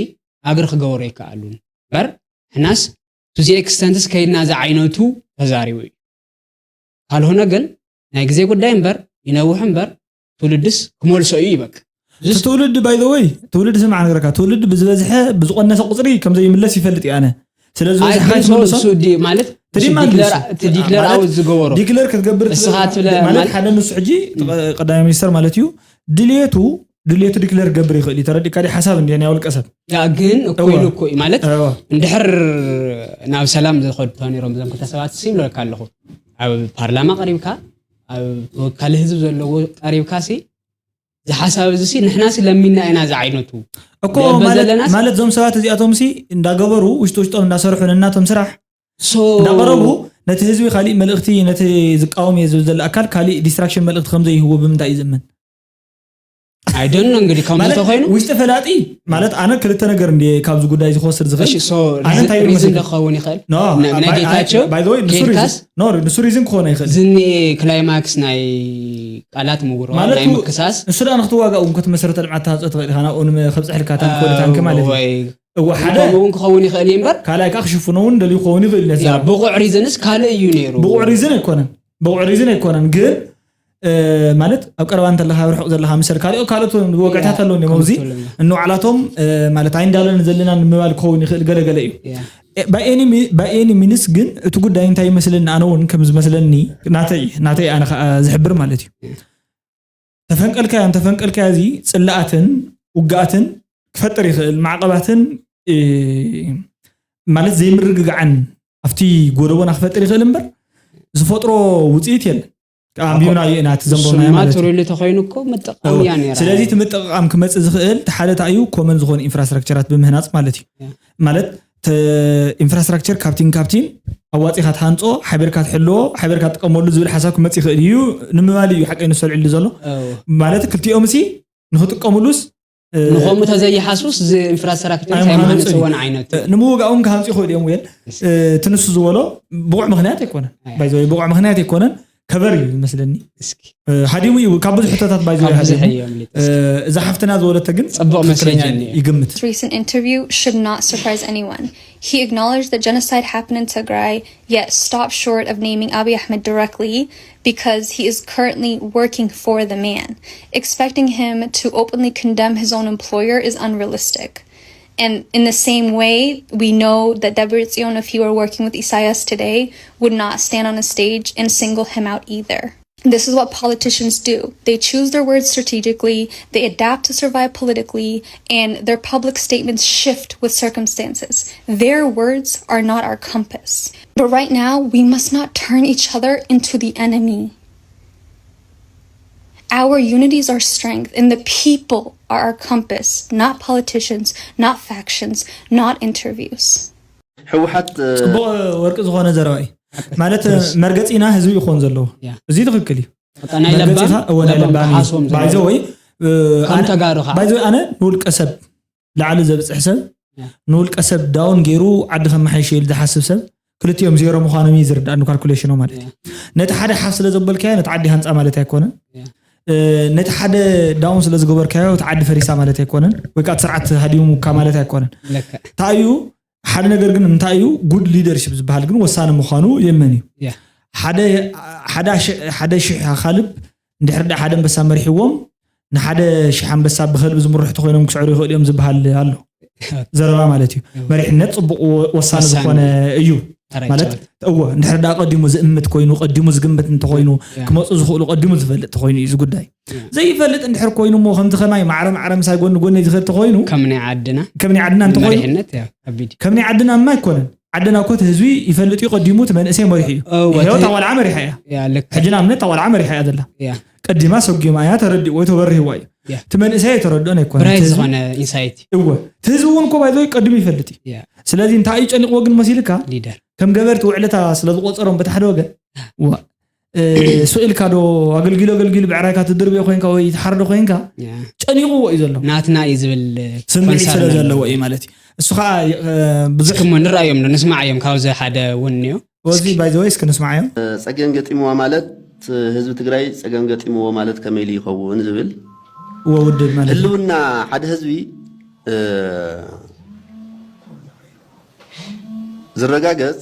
ኣግሪ ክገበሩ ይከኣሉን እምበር ሕናስ ቱ ዚ ኤክስተንትስ ከይድና እዚ ዓይነቱ ተዛሪቡ እዩ። ካልሆነ ግን ናይ ግዜ ጉዳይ እምበር ይነውሕ እምበር ትውልድስ ክመልሶ እዩ ይበቅ እቲ ትውልዲ ባይ ዘ ወይ ትውልዲ ስምዓ ነገርካ ትውልዲ ብዝበዝሐ ብዝቆነሰ ቁፅሪ ከም ዘይምለስ ይፈልጥ እየ ኣነ። ስለ ዝበዝሐ ኣይግንሶ ትመልሶ እሱ ዲ ማለት እቲ ድማ ዲክለር ንሱ- ዲክለር ማለት ኣውት ዝገበሮ ዲክለር ክትገብር እስኻ ትኽእል- ትብለ ማለት ማለት- ሓደ ንሱ ሕጂ ቀዳማይ ሚኒስተር ማለት እዩ ድልየቱ ድልየቱ ዲክለር ገብር ይኽእል እዩ። ተረዲእካ ድዩ ሓሳብ እንዲ ናይ ውልቀ ሰብ ያ ግን እኮ እወ። ኢሉ እኮ እዩ ማለት እወ። እንድሕር ናብ ሰላም ዝኸዱ ነይሮም እዞም ክልተ ሰባት ሲ ይብለካ ኣለኹ ኣብ ፓርላማ ቀሪብካ ኣብ ተወካሊ ህዝብ ዘለዎ ቀሪብካ ሲ ዝሓሳብ እዚ ሲ ንሕና ሲ ለሚና ኢና እዚ ዓይነቱ እኮ ደበ ማለት- ዘለናስ ማለት እዞም ሰባት እዚኣቶም ሲ እንዳገበሩ ውሽጢ ውሽጦም እንዳሰርሑ ነናቶም ስራሕ ሶ እንዳቀረቡ ነቲ ህዝቢ ካሊእ መልእኽቲ ነቲ ዝቃወም እየ ዝብል ዘሎ ኣካል ካሊእ ዲስትራክሽን መልእኽቲ ከም ዘይህቦ ብምንታይ እዩ ዝእመን? ኣይደኖ እንግዲህ ከምዚ ማለት ተኮይኑ ውሽጢ ፈላጢ ማለት ኣነ ክልተ ነገር እንዲ ካብዚ ጉዳይ እዚ ክወስድ ዝኽእል እሺ ሶ ኣነ እንታይ ሪዝን ይመስል ዶ ክኸውን ይኽእል No, ነ- ናይ by- ጌታቸው by the way ንሱ ኬድካስ ሪዝን no, ንሱ ሪዝን ክኾን ይኽእል ዝኒ ክላይማክስ ናይ ቃላት ምውሮ ማለት ናይ ው- ምክሳስ ንሱ ደኣ ንክትዋጋእ እውን ክትመሰረት ልምዓት ተሃንፀ ትኽእል ኢኻ ናብኡ ንመ- ከብፅሐልካ እታ ንኮሊታንኪ ማለት እዩ ወይ እዋ ሓደ ከምኡ እውን ክኸውን ይኽእል እዩ እምበር ካልኣይ ከዓ ክሽፍኖ እውን ደልዩ ክኸውን ይኽእል እዩ ነዛ ያ ብቑዕ ሪዝንስ ካልእ እዩ ነይሩ ብቑዕ ሪዝን ኣይኮነን ብቑዕ ሪዝን ኣይኮነን ግን እ፣ ማለት ኣብ ቀረባ እንተለካ ኣብ ርሑቕ ዘለካ ምሰል ካልኦ ካልኦት ወግዕታት ኣለዉ እዮም ኣብዚ ከምትብለና። እንባዕላቶም እ፣ ማለት ኣይንዳለን ዘለና ንምባል ክኸውን ይኽእል ገለገለ እዩ ያ ባይ ኤኒ ሚንስ ግን እቲ ጉዳይ እንታይ ይመስለኒ ኣነ እውን ከም ዝመስለኒ ናተይ ናተይ ኣነ ከዓ ዝሕብር ማለት እዩ ተፈንቀልካዮ እንተፈንቀልካዮ እዚ ፅላኣትን ውግኣትን ክፈጥር ይኽእል ማዕቐባትን እ፣ ማለት ዘይምርግጋዕን ኣብቲ ጎደቦና ክፈጥር ይኽእል እምበር ዝፈጥሮ ውፅኢት የለን ኣንቢብናዮ ኢና፣ እቲ ዘንበብናዮ ስማ ማለት እዩ። ትሩሊ ተኮይኑ እኮ ምጥቃም እወ። እያ ነይራ። ስለዚ እቲ ምጥቕቓም ክመፅእ ዝኽእል እቲ ሓደ እንታይ እዩ፣ ኮመን ዝኾነ ኢንፍራስትራክቸራት ብምህናፅ ማለት እዩ። ያ። ማለት ኢንፍራስትራክቸር ካብቲን ካብቲን ኣዋፂኻ ትሃንፆ፣ ሓቢርካ ትሕልዎ፣ ሓቢርካ ትጥቀመሉ ዝብል ሓሳብ ክመፅእ ይኽእል እዩ ንምባል እዩ ሓቀይ ንሱ ኣልዒሉ ዘሎ። እወ። ማለት ክልቲኦም ሲ ንክጥቀምሉስ እ፣ ንኸምኡ ተዘይሓስቡስ እዚ ኢንፍራስትራክቸር ኣይ እንታይ ምዃኑ ማነጽ ጽን- እወን ዓይነት እ፣ ንምውጋኦም ክሃንፂ ይኽእሉ እዮም። ወል እቲ ንሱ ዝበሎ ብቑዕ ምክንያት ኣይኮነን። ኣይ። ባይዘ ብቑዕ ምክንያት ኣይኮነን፣ ከበር እዩ ዝመስለኒ። እስኪ እ፣ ሃዲሙ እዩ ካብ ብዙሕ ሕቶታት ባይዘ ካብ ብዙሕ ሃዲሙ። እዮም ሊጥ እ፣ እዛ ሓፍትና ዝበለቶ ግን ጽቡቕ ትኽክለኛ መሴጅ እኒኦ። ይግምት። His recent interview should not surprise anyone. He acknowledged that genocide happened in Tigray, yet stopped short of naming Abiy Ahmed directly because he is currently working for the man. Expecting him to openly condemn his own employer is unrealistic. And in the same way, we know that Debretsion, if he were working with Isaias today, would not stand on a stage and single him out either. This is what politicians do. They choose their words strategically, they adapt to survive politically, and their public statements shift with circumstances. Their words are not our compass. But right now, we must not turn each other into the enemy. Our unity is our strength, and the people are our compass, not politicians, not factions, not interviews. ህወሓት ፅቡቕ ወርቂ ዝኾነ ዘረባ እዩ። ማለት መርገፂና ህዝቢ ይኾን ዘለዎ። እዚ ትኽክል እዩ። ናይ ለባም እወ ናይ ለባም ሓሶም ባይዘ ወይ ከም ተጋሩ ከዓ ባይዘ ኣነ ንውልቀ ሰብ ላዕሊ ዘብፅሕ ሰብ ንውልቀ ሰብ ዳውን ገይሩ ዓዲ ከመሓይሽ ኢሉ ዝሓስብ ሰብ ክልቲኦም ዜሮ ምዃኖም እዩ ዝርዳእኒ ካልኩሌሽኖ ማለት እዩ። ነቲ ሓደ ሓፍ ስለ ዘበልካዮ ነቲ ዓዲ ሃንፃ ማለት ኣይኮነን። ነቲ ሓደ ዳውን ስለ ዝገበርካዮ እቲ ዓዲ ፈሪሳ ማለት ኣይኮነን፣ ወይ ከዓ እቲ ስርዓት ሃዲሙካ ማለት ኣይኮነን። እንታይ እዩ ሓደ ነገር ግን እንታይ እዩ ጉድ ሊደርሽፕ ዝበሃል ግን ወሳኒ ምዃኑ የመን እዩ። ሓደ ሽሕ ኣኻልብ እንድሕር ዳ ሓደ ኣንበሳ መሪሕዎም ንሓደ ሽሕ ኣንበሳ ብኸልቢ ዝምርሑ ተኮይኖም ክስዕሩ ይኽእሉ እዮም ዝበሃል ኣሎ። ዘረባ ማለት እዩ። መሪሕነት ፅቡቅ ወሳኒ ዝኾነ እዩ ማለት እዎ። እንድሕር ዳ ቀዲሙ ዝእምት ኮይኑ ቀዲሙ ዝግምት እንተኮይኑ ክመፁ ዝኽእሉ ቀዲሙ ዝፈልጥ ተኮይኑ እዩ እዚ ጉዳይ። ዘይፈልጥ እንድሕር ኮይኑ እሞ ከምቲ ከማይ ማዕረ ማዕረ ምሳይ ጎኒ ጎኒ ዝኸድ ተኮይኑ ከም ናይ ዓድና ከም ናይ ዓድና እንተኮይኑ መሪሕነት ያው ከቢድ እዩ። ከም ናይ ዓድና እማ ኣይኮነን። ዓድና እኮ እቲ ህዝቢ ይፈልጥ እዩ ቀዲሙ እቲ መንእሰይ መሪሑ እዩ። እወ፣ ይኸው እቲ- እታ ቆልዓ መሪሓ እያ። ያ ልክ ሕጂ ንኣብነት እታ ቆልዓ መሪሓ እያ ዘላ። ያ ቀዲማ ሰጊማ እያ ተረዲእዎ ተበሪህዋ እዩ። ያ። እቲ መንእሰይ ኣይተረድኦን ኣይኮነ ብራይት እቲ ህዝቢ- ዝኾነ ኢንሳይቲ እወ እቲ ህዝቢ እውን እኮ ባይዘ ቀዲሙ ይፈልጥ እዩ። ያ ስለዚ እንታይ እዩ ጨኒቕዎ ግን መሲልካ ሊደር ከም ገበርቲ ውዕለታ ስለ ዝቆፀሮም በቲ ሓደ ወገን ዋ እ፣ ስቕ ኢልካ ዶ ኣገልጊሉ ኣገልጊሉ ብዕራይካ ትድርብዮ ኮይንካ ወይ ትሓርዶ ኮይንካ ያ ጨኒቕዎ እዩ ዘሎ። ናትና እዩ ዝብል ስምዒት ኮንሰርን ስለ ኣለዎ። ዘለዎ እዩ ማለት እዩ። እሱ ከዓ እ፣ ብዙሕ እስኪ እሞ ንርኣዮም ዶ ንስማዓዮም ካብዚ ሓደ እውን እኒኦ ወዚ ባይዘወይ እስኪ ንስማዓዮ። ጸገም ገጢምዋ ማለት ህዝቢ ትግራይ ጸገም ገጢምዎ ማለት ከመይ ኢሉ ይኸውን ዝብል ወውድብ ማለት እዩ። ህልውና ሓደ ህዝቢ እ፣ ዝረጋገጽ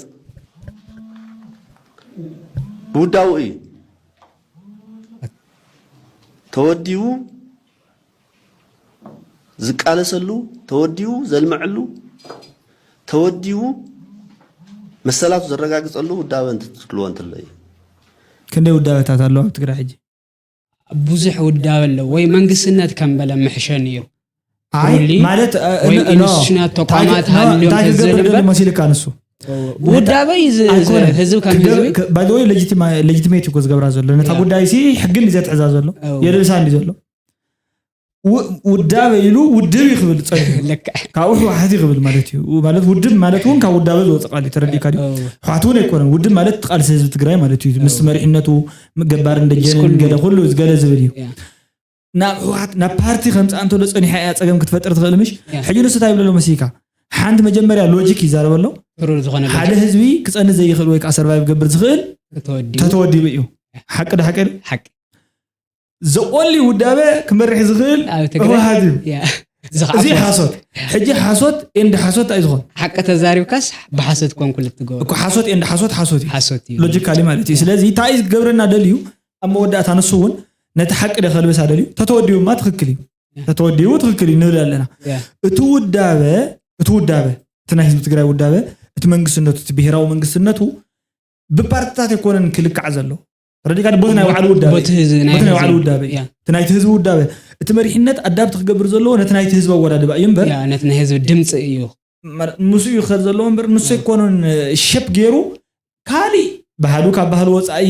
ብውዳቡ እዩ። ተወዲቡ ዝቃለሰሉ፣ ተወዲቡ ዘልምዐሉ፣ ተወዲቡ መሰላቱ ዘረጋግጸሉ ውዳበ እንትትልዎ እንትሎ እዩ። ክንደይ ውዳበታት ኣለዋ ኣብ ትግራይ ሕጂ? ብዙሕ ውዳበ ኣለዎ ወይ መንግስትነት ከም በለ ምሕሸ ነይሩ ኣይ ሩሊ ማለት እ፣ ወይ እ፣ ኖ። ኢንስቲቱሽናት ተቋማት እንታይ- ኖ፣ ሃልዮም እንታይ ክገብር ተዘንበር ደሊ መሲልካ ንሱ ውዳበ እዩ ዝ- ዝ- ኣይኮነን። ህዝብ ከም ክገብ- ህዝቢ ክ- ባይዘወይ ለጂቲማ- ለጂቲሜት እኮ ዝገብራ ዘሎ ነታ ያ። ጉዳይ ሲ ሕግን እዩ ዘትሕዛ ዘሎ እው። የደልሳ እንዲ ዘሎ ው- ውዳበ ኢሉ ውድብ እዩ ክብል ፀኒሑ ልክዕ ካብኡ ህወሓት እዩ ክብል ማለት እዩ። ማለት ውድብ ማለት እውን ካብ ውዳበ ዝወፅእ ቃል እዩ። ተረዲእካ ድዩ? እው። ህወሓት እውን ኣይኮነን ውድብ ማለት ቃልሲ ህዝቢ ትግራይ ማለት እዩ። ምስ መሪሕነቱ ገባርን ደጀንን ኩሉ። ገለ ኩሉ ገለ ዝብል እዩ። ያ። ናብ ህወሓት ናብ ፓርቲ ከምፃእ እንተሎ ፀኒሓ እያ ፀገም ክትፈጥር ትኽእል ምሽ ያ። ሕጂ ንሱ እንታይ ይብለሎ መሲልካ ሓንቲ መጀመርያ ሎጂክ ይዛረበሎ ትሩል ዝኾነ ሓደ ህዝቢ ክፀንት ዘይኽእል ወይ ከዓ ሰርቫይቭ ገብር ዝኽእል ተወዲቡ ተተወዲቡ እዩ። ሓቂ ዶ ሓቂ ዶ? ሓቂ ዘኦንሊ ውዳበ ክመርሕ ዝኽእል ኣብ ትግራይ ህወሓት እዩ። ያ። እዚ ከዓ እዚ ፎርስ። ሓሶት ሕጂ ሓሶት ኤንድ ሓሶት እንታይ ዝኾን ሓቂ ተዛሪብካስ ብሓሶት ኮንኩል ትገብሮ እኮ ሓሶት ኤንድ ሓሶት ሓሶት እዩ። ሓሶት እዩ ሎጂካሊ ማለት እዩ። ስለዚ እንታይ እዩ ክገብረና ደልዩ ኣብ መወዳእታ ንሱ እውን ነቲ ሓቂ ደ ከልበሳ ደልዩ ተተወዲቡማ ትኽክል እዩ። ተተወዲቡ ትኽክል እዩ ንብል ኣለና። ያ። እቲ ውዳበ እቲ ውዳበ እቲ ናይ ህዝቢ ትግራይ ውዳበ እቲ መንግስትነቱ እቲ ብሄራዊ መንግስትነቱ ብፓርትታት ኣይኮነን ክልካዕ ዘሎ ረዲካ ቦቲ ናይ ባዕሉ ውዳበ ቦቲ ህዝቢ ናይ ቦቲ ናይ ህዝቢ። ባዕሉ ውዳበ ያ። እቲ ናይቲ ህዝቢ ውዳበ እቲ መሪሕነት ኣዳፕት ክገብር ዘለዎ ነቲ ናይቲ ህዝቢ ኣወዳድባ እዩ እምበር ያ ነቲ ናይ ህዝቢ ድምፂ እዩ ማለት ንሱ እዩ ክኸድ ዘለዎ እምበር ንሱ ኣይኮነን ሸፕ ገይሩ ካሊእ ባህሉ ካብ ባህሉ ወፃኢ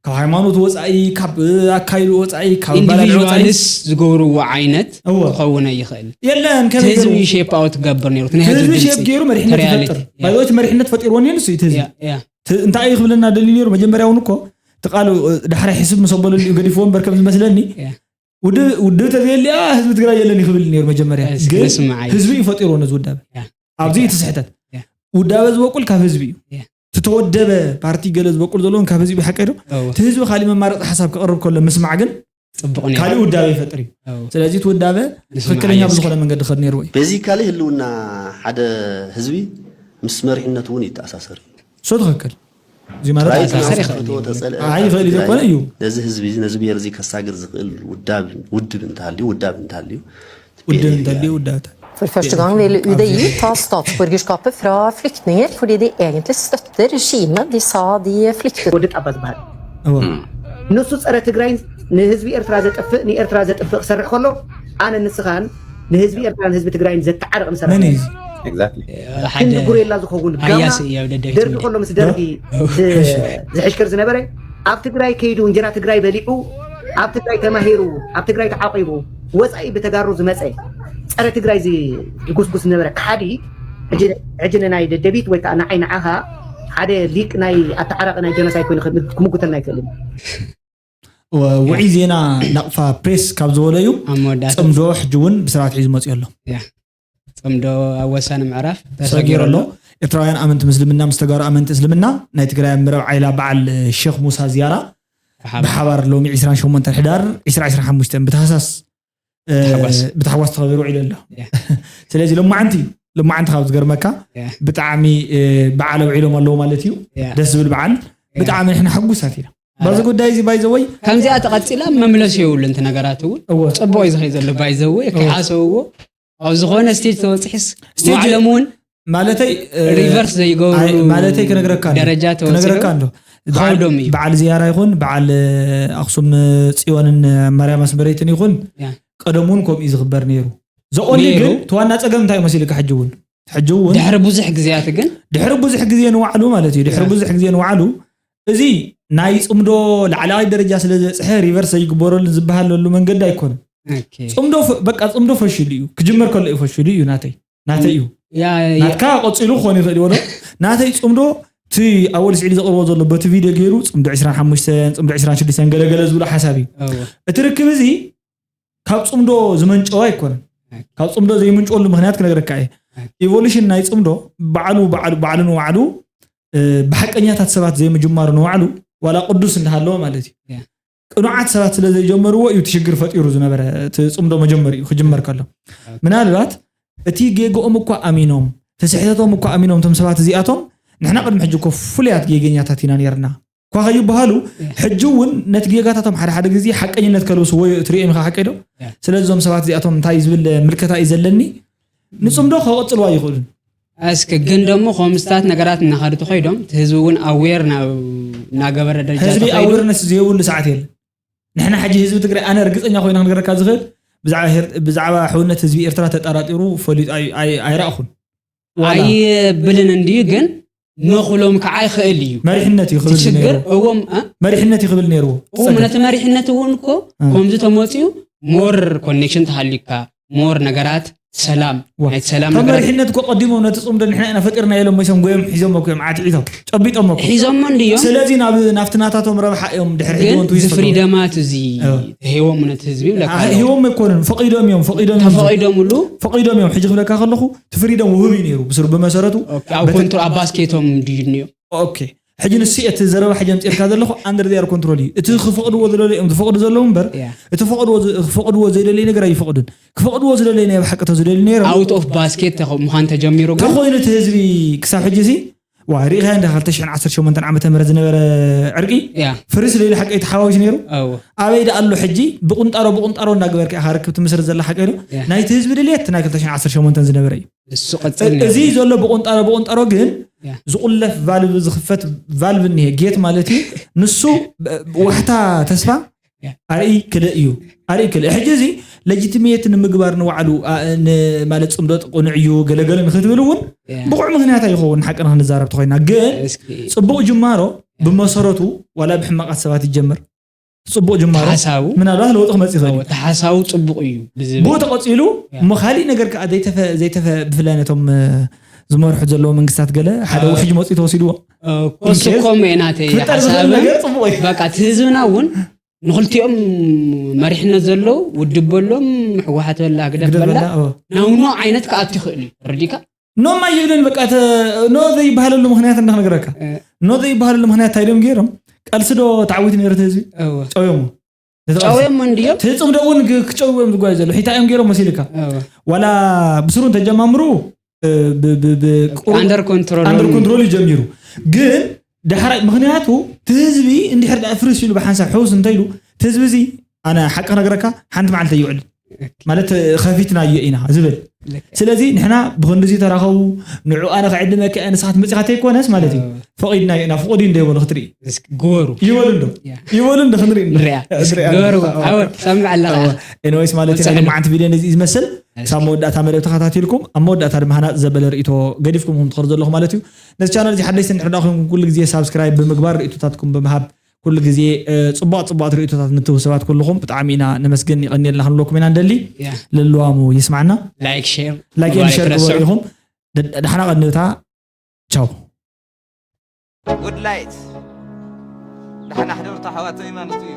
ካብ ሃይማኖት ወፃኢ፣ ካብ ኣካይዱ ወፃኢ፣ ካብ ኣባላል ወፃኢ ኢንዲቪዥዋልስ ዝገብርዎ ዓይነት እወ። ክኸውን ኣይኽእል። የለን። እቲ ከመይ ህዝቢ ገይሩ? ሼፕ ኣውት ክገብር ነይሩ። እቲ ናይ ህዝቢ ህዝቢ ሼፕ ድምፂ ገይሩ መሪሕነት ተሪያሊቲ። ይፈጥር። ባይዘዎች መሪሕነት ፈጢርዎ ነይሩ ንሱ እዩ እቲ ህዝቢ። ያ፣ ያ። ት- እንታይ እዩ ክብለና ደልዩ ነይሩ? መጀመርያ እውን እኮ እቲ ቃል እ፣ ዳሕራይ ሕስብ ምስ ኣበለሉ እዩ ገዲፍዎ እምበር ከምዚ መስለኒ። ያ። ውድብ ውድብ ተዘየልያ ህዝቢ ትግራይ የለን ይኽብል ነይሩ መጀመርያ። እስኪ ግን ንስማዕ እዩ። ህዝቢ እዩ ፈጢርዎ ነዚ ውዳበ። ያ። ኣብዚ እዩ እቲ ስሕተት። ያ። ውዳበ ዝበቁል ካብ ህዝቢ እዩ። ያ። ዝተወደበ ፓርቲ ገለ ዝበቁል ዘለውን ካብ ህዝቢ ሓቂ ዶ? እዎ። እቲ ህዝቢ ካሊእ መማረፂ ሓሳብ ክቕርብ ከሎ ምስማዕ ግን ፅቡቕ ነይሩ። ካሊእ ውዳበ ይፈጥር እዩ። እዎ። ስለዚ እቲ ውዳበ ንስማዕ ትኽክለኛ እዩ። ብዝኾነ መንገዲ ክኸድ ነይርዎ እዩ። ቤዚካሊ ህልውና ሓደ ህዝቢ ምስ መሪሕነት እውን ይተኣሳሰር እዩ። እሱ ትኽክል። እዚ ማለት ጥራይ ይተኣሳሰር ትናንት ይኽእል እዩ። ዝተወተ ጸልኢ ኣይ፣ ይኽእል እዩ ትግራይ ዘይኮነ እዩ። ነዚ ህዝቢ እዚ ነዚ ብሄር እዚ ከሳግር ዝኽእል ውዳብ ውድብ እንተሃልዩ ውዳብ እንተሃልዩ ውድብ እንተልዩ ውዳብታት For første gang vil U D I ta statsborgerskapet fra flyktninger fordi de egentlig støtter regimet de sa de flyktet. ወዲ ጣባ ዝበሃል እወ። ንሱ ጸረ ትግራይን ንህዝቢ ኤርትራ ዘጥፍእ ንኤርትራ ዘጥፍእ ክሰርሕ ከሎ ኣነ ንስኻን ንህዝቢ ኤርትራን ህዝቢ ትግራይን ዘተዓርቕ ንሰርሕ መን እዩ እዚ? Exactly። ሓደ ክንዲ ጉሬላ ዝኸውን ጋማ ሃያሲ እዩ ኣብ ደደቢት ደርጊ ሚድያ። ከሎ ምስ ደርጊ ዝ- ዝሕሽክር ዝነበረ ኣብ ትግራይ ከይዱ እንጀራ ትግራይ በሊዑ ኣብ ትግራይ ተማሂሩ ኣብ ትግራይ ተዓቂቡ ወፃኢ ብተጋሩ ዝመፀ ጸረ ትግራይ ዚ- ዝጉስጉስ ዝነበረ ካሓዲ ሕጂ- ሕጂ ንናይ ደደቢት ወይ ከዓ ንዓይ ንዓኻ ሓደ ሊቅ ናይ ኣተዓራቂ ናይ ጀኖሳይድ ኮይኑ ክም- ክምጉተልና ይክእል እዩ። ወ- ውዒ ዜና ናቕፋ ፕሬስ ካብ ዝበሎ እዩ። ኣብ መወዳእታ ፅምዶ ሕጂ እውን ብስርዓት ሒዙ መፅኡ ኣሎ። ያ። ፅምዶ ኣብ ወሳኒ ምዕራፍ ተሰጊሩ ኣሎ። ኤርትራውያን ኣመንቲ ምስልምና ምስ ተጋሩ ኣመንቲ እስልምና ናይ ትግራይ ኣብ መረብ ዓይላ በዓል ሼክ ሙሳ ዝያራ ብሓባር ብሓባር ሎሚ ዕስራን ሸሞንተን ሕዳር ዕስራ ዕስራን ሓሙሽተን ብታህሳስ እ፣ ብታሕጓስ። ብታሕጓስ ተኸቢሩ ውዒሉ ኣሎ። ያ። ስለዚ ሎማዓንቲ ሎማዓንቲ ካብ ዝገርመካ ያ። ብጣዕሚ እ፣ በዓል ኣውዒሎም ኣለዉ ማለት እዩ። ያ። ደስ ዝብል በዓል ያ። ብጣዕሚ ንሕና ሕጉሳት ኢና። ኣረ። በዚ ጉዳይ እዚ ባይዘወይ ከምዚኣ ተቐፂላ መምለሲ የብሉን። እቲ ነገራት እውን እወ ፅቡቅ እዩ ዝኸይ ዘሎ ባይዘወ ከይሓሰብዎ ኣብ ዝኾነ ስቴጅ ተበፅሒስ ስቴጅ ባዕሎም እውን ማለተይ እ፣ ሪቨርስ ዘይገብሩ ኣይ፣ ማለተይ ክነግረካ እንዶ። ደረጃ ተበፂሑ ክነግረካ እንዶ። በዓል- ከብዶም እዩ። በዓል ዝያራ ይኹን በዓል ኣክሱም ፅዮንን ማርያም ኣስመረይትን ይኹን ያ። ቀደም እውን ከምኡ እዩ ዝኽበር ነይሩ። ዘቆኒ ነይሩ። ግን እቲ ዋና ፀገም እንታይ እዩ መሲልካ? ሕጂ እውን ሕጂ እውን ድሕሪ ብዙሕ ግዜያት ግን ድሕሪ ብዙሕ ግዜ ንባዕሉ ማለት እዩ። ድሕሪ ያ። ብዙሕ ግዜ ንባዕሉ እዚ ናይ ፅምዶ ላዕለዋይ ደረጃ ስለ ዝበፅሐ ሪቨርስ ዘይግበረሉ ዝበሃለሉ መንገዲ ኣይኮነን። ኦኬ። ፅምዶ ፈ- በቃ ፅምዶ ፈሽሉ እዩ። ክጅመር ከሎ እዩ ፈሽሉ እዩ። ናተይ ናተይ እዩ። ያ ያ ናትካ ቀፂሉ ክኾን ይኽእል ይበሎ። ናተይ ፅምዶ እቲ ኣወል ስዒድ ዘቕርቦ ዘሎ በቲ ቪድዮ ገይሩ ፅምዶ ዕስራን ሓሙሽተን ፅምዶ ዕስራን ሽዱሽተን ገለገለ ዝብሎ ሓሳብ እዩ። እወ። እቲ ርክብ እዚ ካብ ፅምዶ ዝመንጨወ ኣይኮነን። ካብ ፅምዶ ዘይምንጨወሉ ምክንያት ክነግረካ እየ። ኢቮሉሽን ናይ ፅምዶ ባዕሉ ባዕሉ ባዕሉ ንባዕሉ እ፣ ብሓቀኛታት ሰባት ዘይምጅማሩ ንባዕሉ ዋላ ቅዱስ እንዳሃለወ ማለት እዩ። ያ። ቅኑዓት ሰባት ስለ ዘይጀመርዎ እዩ እቲ ሽግር ፈጢሩ ዝነበረ። እቲ ፅምዶ መጀመሪኡ ክጅመር ከሎ ምናልባት እቲ ጌግኦም እኳ ኣሚኖም እቲ ስሕተቶም እኳ ኣሚኖም እቶም ሰባት እዚኣቶም ንሕና ቅድሚ ሕጂ እኮ ፍሉያት ጌገኛታት ኢና ነርና እኳ ከይበሃሉ ሕጂ እውን ነቲ ጌጋታቶም ሓደ ሓደ ግዜ ሓቀኝነት ከልብስዎ እዩ። እትሪኦም ኢኻ ሓቂ ዶ? ያ። ስለዚ እዞም ሰባት እዚኣቶም እንታይ ዝብል ምልከታ እዩ ዘለኒ? ንፅምዶ ከቐፅልዋ ይኽእሉን እስኪ ግን ደሞ ከምስታት ነገራት እናኸዱ ተኸይዶም እቲ ህዝቢ እውን ኣዌር ናብ እናገበረ ደረጃ ህዝቢ ተኸይዱ ኣዌርነስ ዘይብሉ ሰዓት የለ። ንሕና ሕጂ ህዝቢ ትግራይ ኣነ ርግፀኛ ኮይነ ክንገረካ ዝኽእል ብዛዕባ ሄር- ብዛዕባ ሕውነት ህዝቢ ኤርትራ ተጠራጢሩ ፈሊጡ ኣይ- ኣይ- ኣይረእኹን። ዋላ ኣይብልን እንድዩ ግን ምኽሎም ከዓ ይኽእል እዩ። መሪሕነት እዩ እቲ ክብል ችግር ነይሩ። እዎም እ? መሪሕነት እዩ ክብል ነይርዎ። እዎም ነቲ መሪሕነት እውን እኮ እ። ከምዚ ተመፅኡ ሞር ኮኔክሽን ተሃልዩካ ሞር ነገራት ሰላም ዋ። ናይቲ ሰላም እቶም ነገራት መሪሕነት እኮ ቀዲሞም ነቲ ፅምዶ ንሕና ኢና ፈጢርና ኢሎም መይሶም ጎዮም ሒዞሞ እኮ እዮም ዓትዒቶም ጨቢጦሞ እኮ። ሒዞሞ እንድዮም ስለዚ ናብ ናብቲ ናታቶም ረብሓ እዮም ድሕሪ ሕጂ ግን እውን ትዊት እዚ ዝፈጥሩ። ፍሪደማት እዚ እዎ። ሂቦም ነቲ ህዝቢ ይብለካ ኣ- ኣለኹ። ሂቦም ኣይኮኑን ፈቒዶም እዮም ፈቒዶም እዮም። ተፈቒዶምሉ ፈቒዶም እዮም። ሕጂ ክብለካ ከለኹ እቲ ፍሪደም ውህብ እዩ ነይሩ ብስሩ ብመሰረቱ ኦኬ፣ ኣብ በቲ- ኮንትሮ ኣብ ባስኬቶም ድዩ እኒኦ ኦኬ ሕጂ ንሱ እቲ ዘረባ ሕጂ ኣምፅእልካ ዘለኹ ኣንደር ዚኣር ኮንትሮል እዩ። እቲ ክፈቕድዎ ዝደለዩ እዮም ዝፈቕዱ ዘለዉ እምበር ያ። እቲ ፈቕድዎ ዝ- ክፈቕድዎ ዘይደለዩ ነገር ኣይፈቕዱን። ክፈቕድዎ ዝደለዩ ናይ ብሓቂ ተዝደልዩ ነይሮም ኣውት ኦፍ ባስኬት ተኸ- ምዃን ተጀሚሩ ግን ተኮይኑ እቲ ህዝቢ ክሳብ ሕጂ ሲ ዋ ሪኢኻዮ እንዳ ክልተ ሽሕን ዓሰርተ ሸሞንተን ዓመተ ምህረት ዝነበረ ዕርቂ ያ ፍርስ ለይሉ ሓቂ ተሓዋዊስ ነይሩ። ኣዎ ኣበይ ደኣ ኣሎ ሕጂ ብቁንጣሮ ብቁንጣሮ እንዳገበርካ ኢኻ ርክብ ትምስርት ዘላ ሓቂ ዶ? ያ። ናይቲ ህዝቢ ድልየት ናይ ክልተ ሽሕን ዓሰርተ ሸሞንተን ዝነበረ እዩ። እሱ ቀፅል ነይሩ። እዚ ዘሎ ብቁንጣሮ ብቁንጣሮ ግን ያ። ዝቁለፍ ቫልቭ ዝኽፈት ቫልቭ እኒሄ ጌት ማለት እዩ። ንሱ ብ- ዋሕታ ተስፋ ያ። ኣርኢ ክልእ እዩ። ኣርኢ ክልእ ሕጂ እዚ ለጂቲሜት ንምግባር ንባዕሉ ኣ- ን- ማለት ፅምዶ ቅኑዕ እዩ ገለገለ ንክትብል እውን ያ። ብቑዕ ምክንያት ኣይኸውን ሓቂ ንክንዛረብ ተኮይና ግን እስኪ ፅቡቕ ጅማሮ ብመሰረቱ ዋላ ብሕማቃት ሰባት ይጀምር ጽቡቅ ጅማሮ ሓሳቡ ምናልባት ለውጢ ክመጽእ ይኽእል እዩ። ተሓሳቡ ጽቡቅ እዩ ብዝብል ብኡ ተቐጺሉ ያ። እሞ ካሊእ ነገር ከዓ ዘይተፈ ዘይተፈ ብፍላይ ነቶም እ፣ ዝመርሑ ዘለዉ መንግስታት ገለ ሓደ አ። ውሕጅ መፅኡ ተወሲድዎ ኮስኮም ናተይ ክፍጠር ዝኽእል ሓሳብን ነገር ፅቡቅ እዩ። በቃ እቲ ህዝብና እውን ንክልቲኦም መሪሕነት ዘለዉ ውድብ በሎም ሕወሓት በላ ግደፍ በላ ግደበላ ኦ። ናውኖ ዓይነት ክኣቱ ይኽእል እዩ ረዲካ ኖም ኣይብልን በቃ ተ- ኖ ዘይበሃለሉ ምክንያት እንዳ ክነግረካ እ። ኖ ዘይበሃለሉ ምክንያት እንታይ ኢሎም ገይሮም ቀልሲ ዶ ተዓዊት ነይሩ እቲ ህዝቢ እወ። ጨውዮሞ ነቲ ቀልሲ። ጨውዮም እንድዮም እቲ ህፅም ደውን ክጨውዮም ዝጓዩ ዘሎ ሒታ እዮም ገይሮም መሲልካ እወ። ዋላ ብስሩ እንተጀማምሩ እ፣ ብ- ብ- ብ- ቁሩብ ኣንደር ኮንትሮል ኣንደር ኮንትሮል እዩ ጀሚሩ ግን ዳሕራይ ምክንያቱ እቲ ህዝቢ እንድሕር ደኣ ፍርስ ኢሉ ብሓንሳብ ሕውስ እንተ ኢሉ እቲ ህዝቢ እዚ ኣነ ሓቂ ክነግረካ ሓንቲ መዓልቲ ኣይውዕልን ማለት ከፊትናዮ ኢና ዝብል ስለዚ ንሕና ብክንድዚ ተራኸቡ ንዑ ኣነ ክዕድመካ እየ ንስኻ ትመፅኻ ተይኮነስ ማለት እዩ ፈቒድናዮ ኢና ፍቑድ እዩ እንደ ይበሉ ክትርኢ ግበሩ ይበሉ እንዶ ያ። ይበሉ እንዶ ክንርኢ ንሪኣ ንሪኣ። ግበሩ ኣዎ። ኣወር ሰምዕ ኣለኻ ኤኒዌይስ ማለት እዩ ወሳኒ ሓደ መዓንቲ ቪድዮ ነዚ እዩ ዝመስል ሳብ መወዳእታ መደብ ተኸታቲልኩም ኣብ መወዳእታ ድማ ሃናፅ ዘበለ ርእቶ ገዲፍኩም ትኸዱ ዘለኹም ማለት እዩ ነዚ ቻነል እዚ ሓደሽቲ እንድሕር ዳ ኮይንኩም ኩሉ ግዜ ሳብስክራይብ ብምግባር ርእቶታትኩም ብምሃብ ኩሉ ግዜ እ፣ ፅቡቅ ፅቡቅ ርእቶታት ንትህቡ ሰባት ኩልኹም ብጣዕሚ ኢና ነመስግን ይቐኒልና ክንብለኩም ኢና ንደሊ ያ። ለልዋሙ ይስማዕና ላይክ ሼር ላይክ ግበሩ ሸር ኣይትረስዑ። ግበሩ ኢኹም ድ- ድሓና ቀንታ ቻው Good light. ደሓና ሕደሩ ተሓዋተይ ማለት እዩ።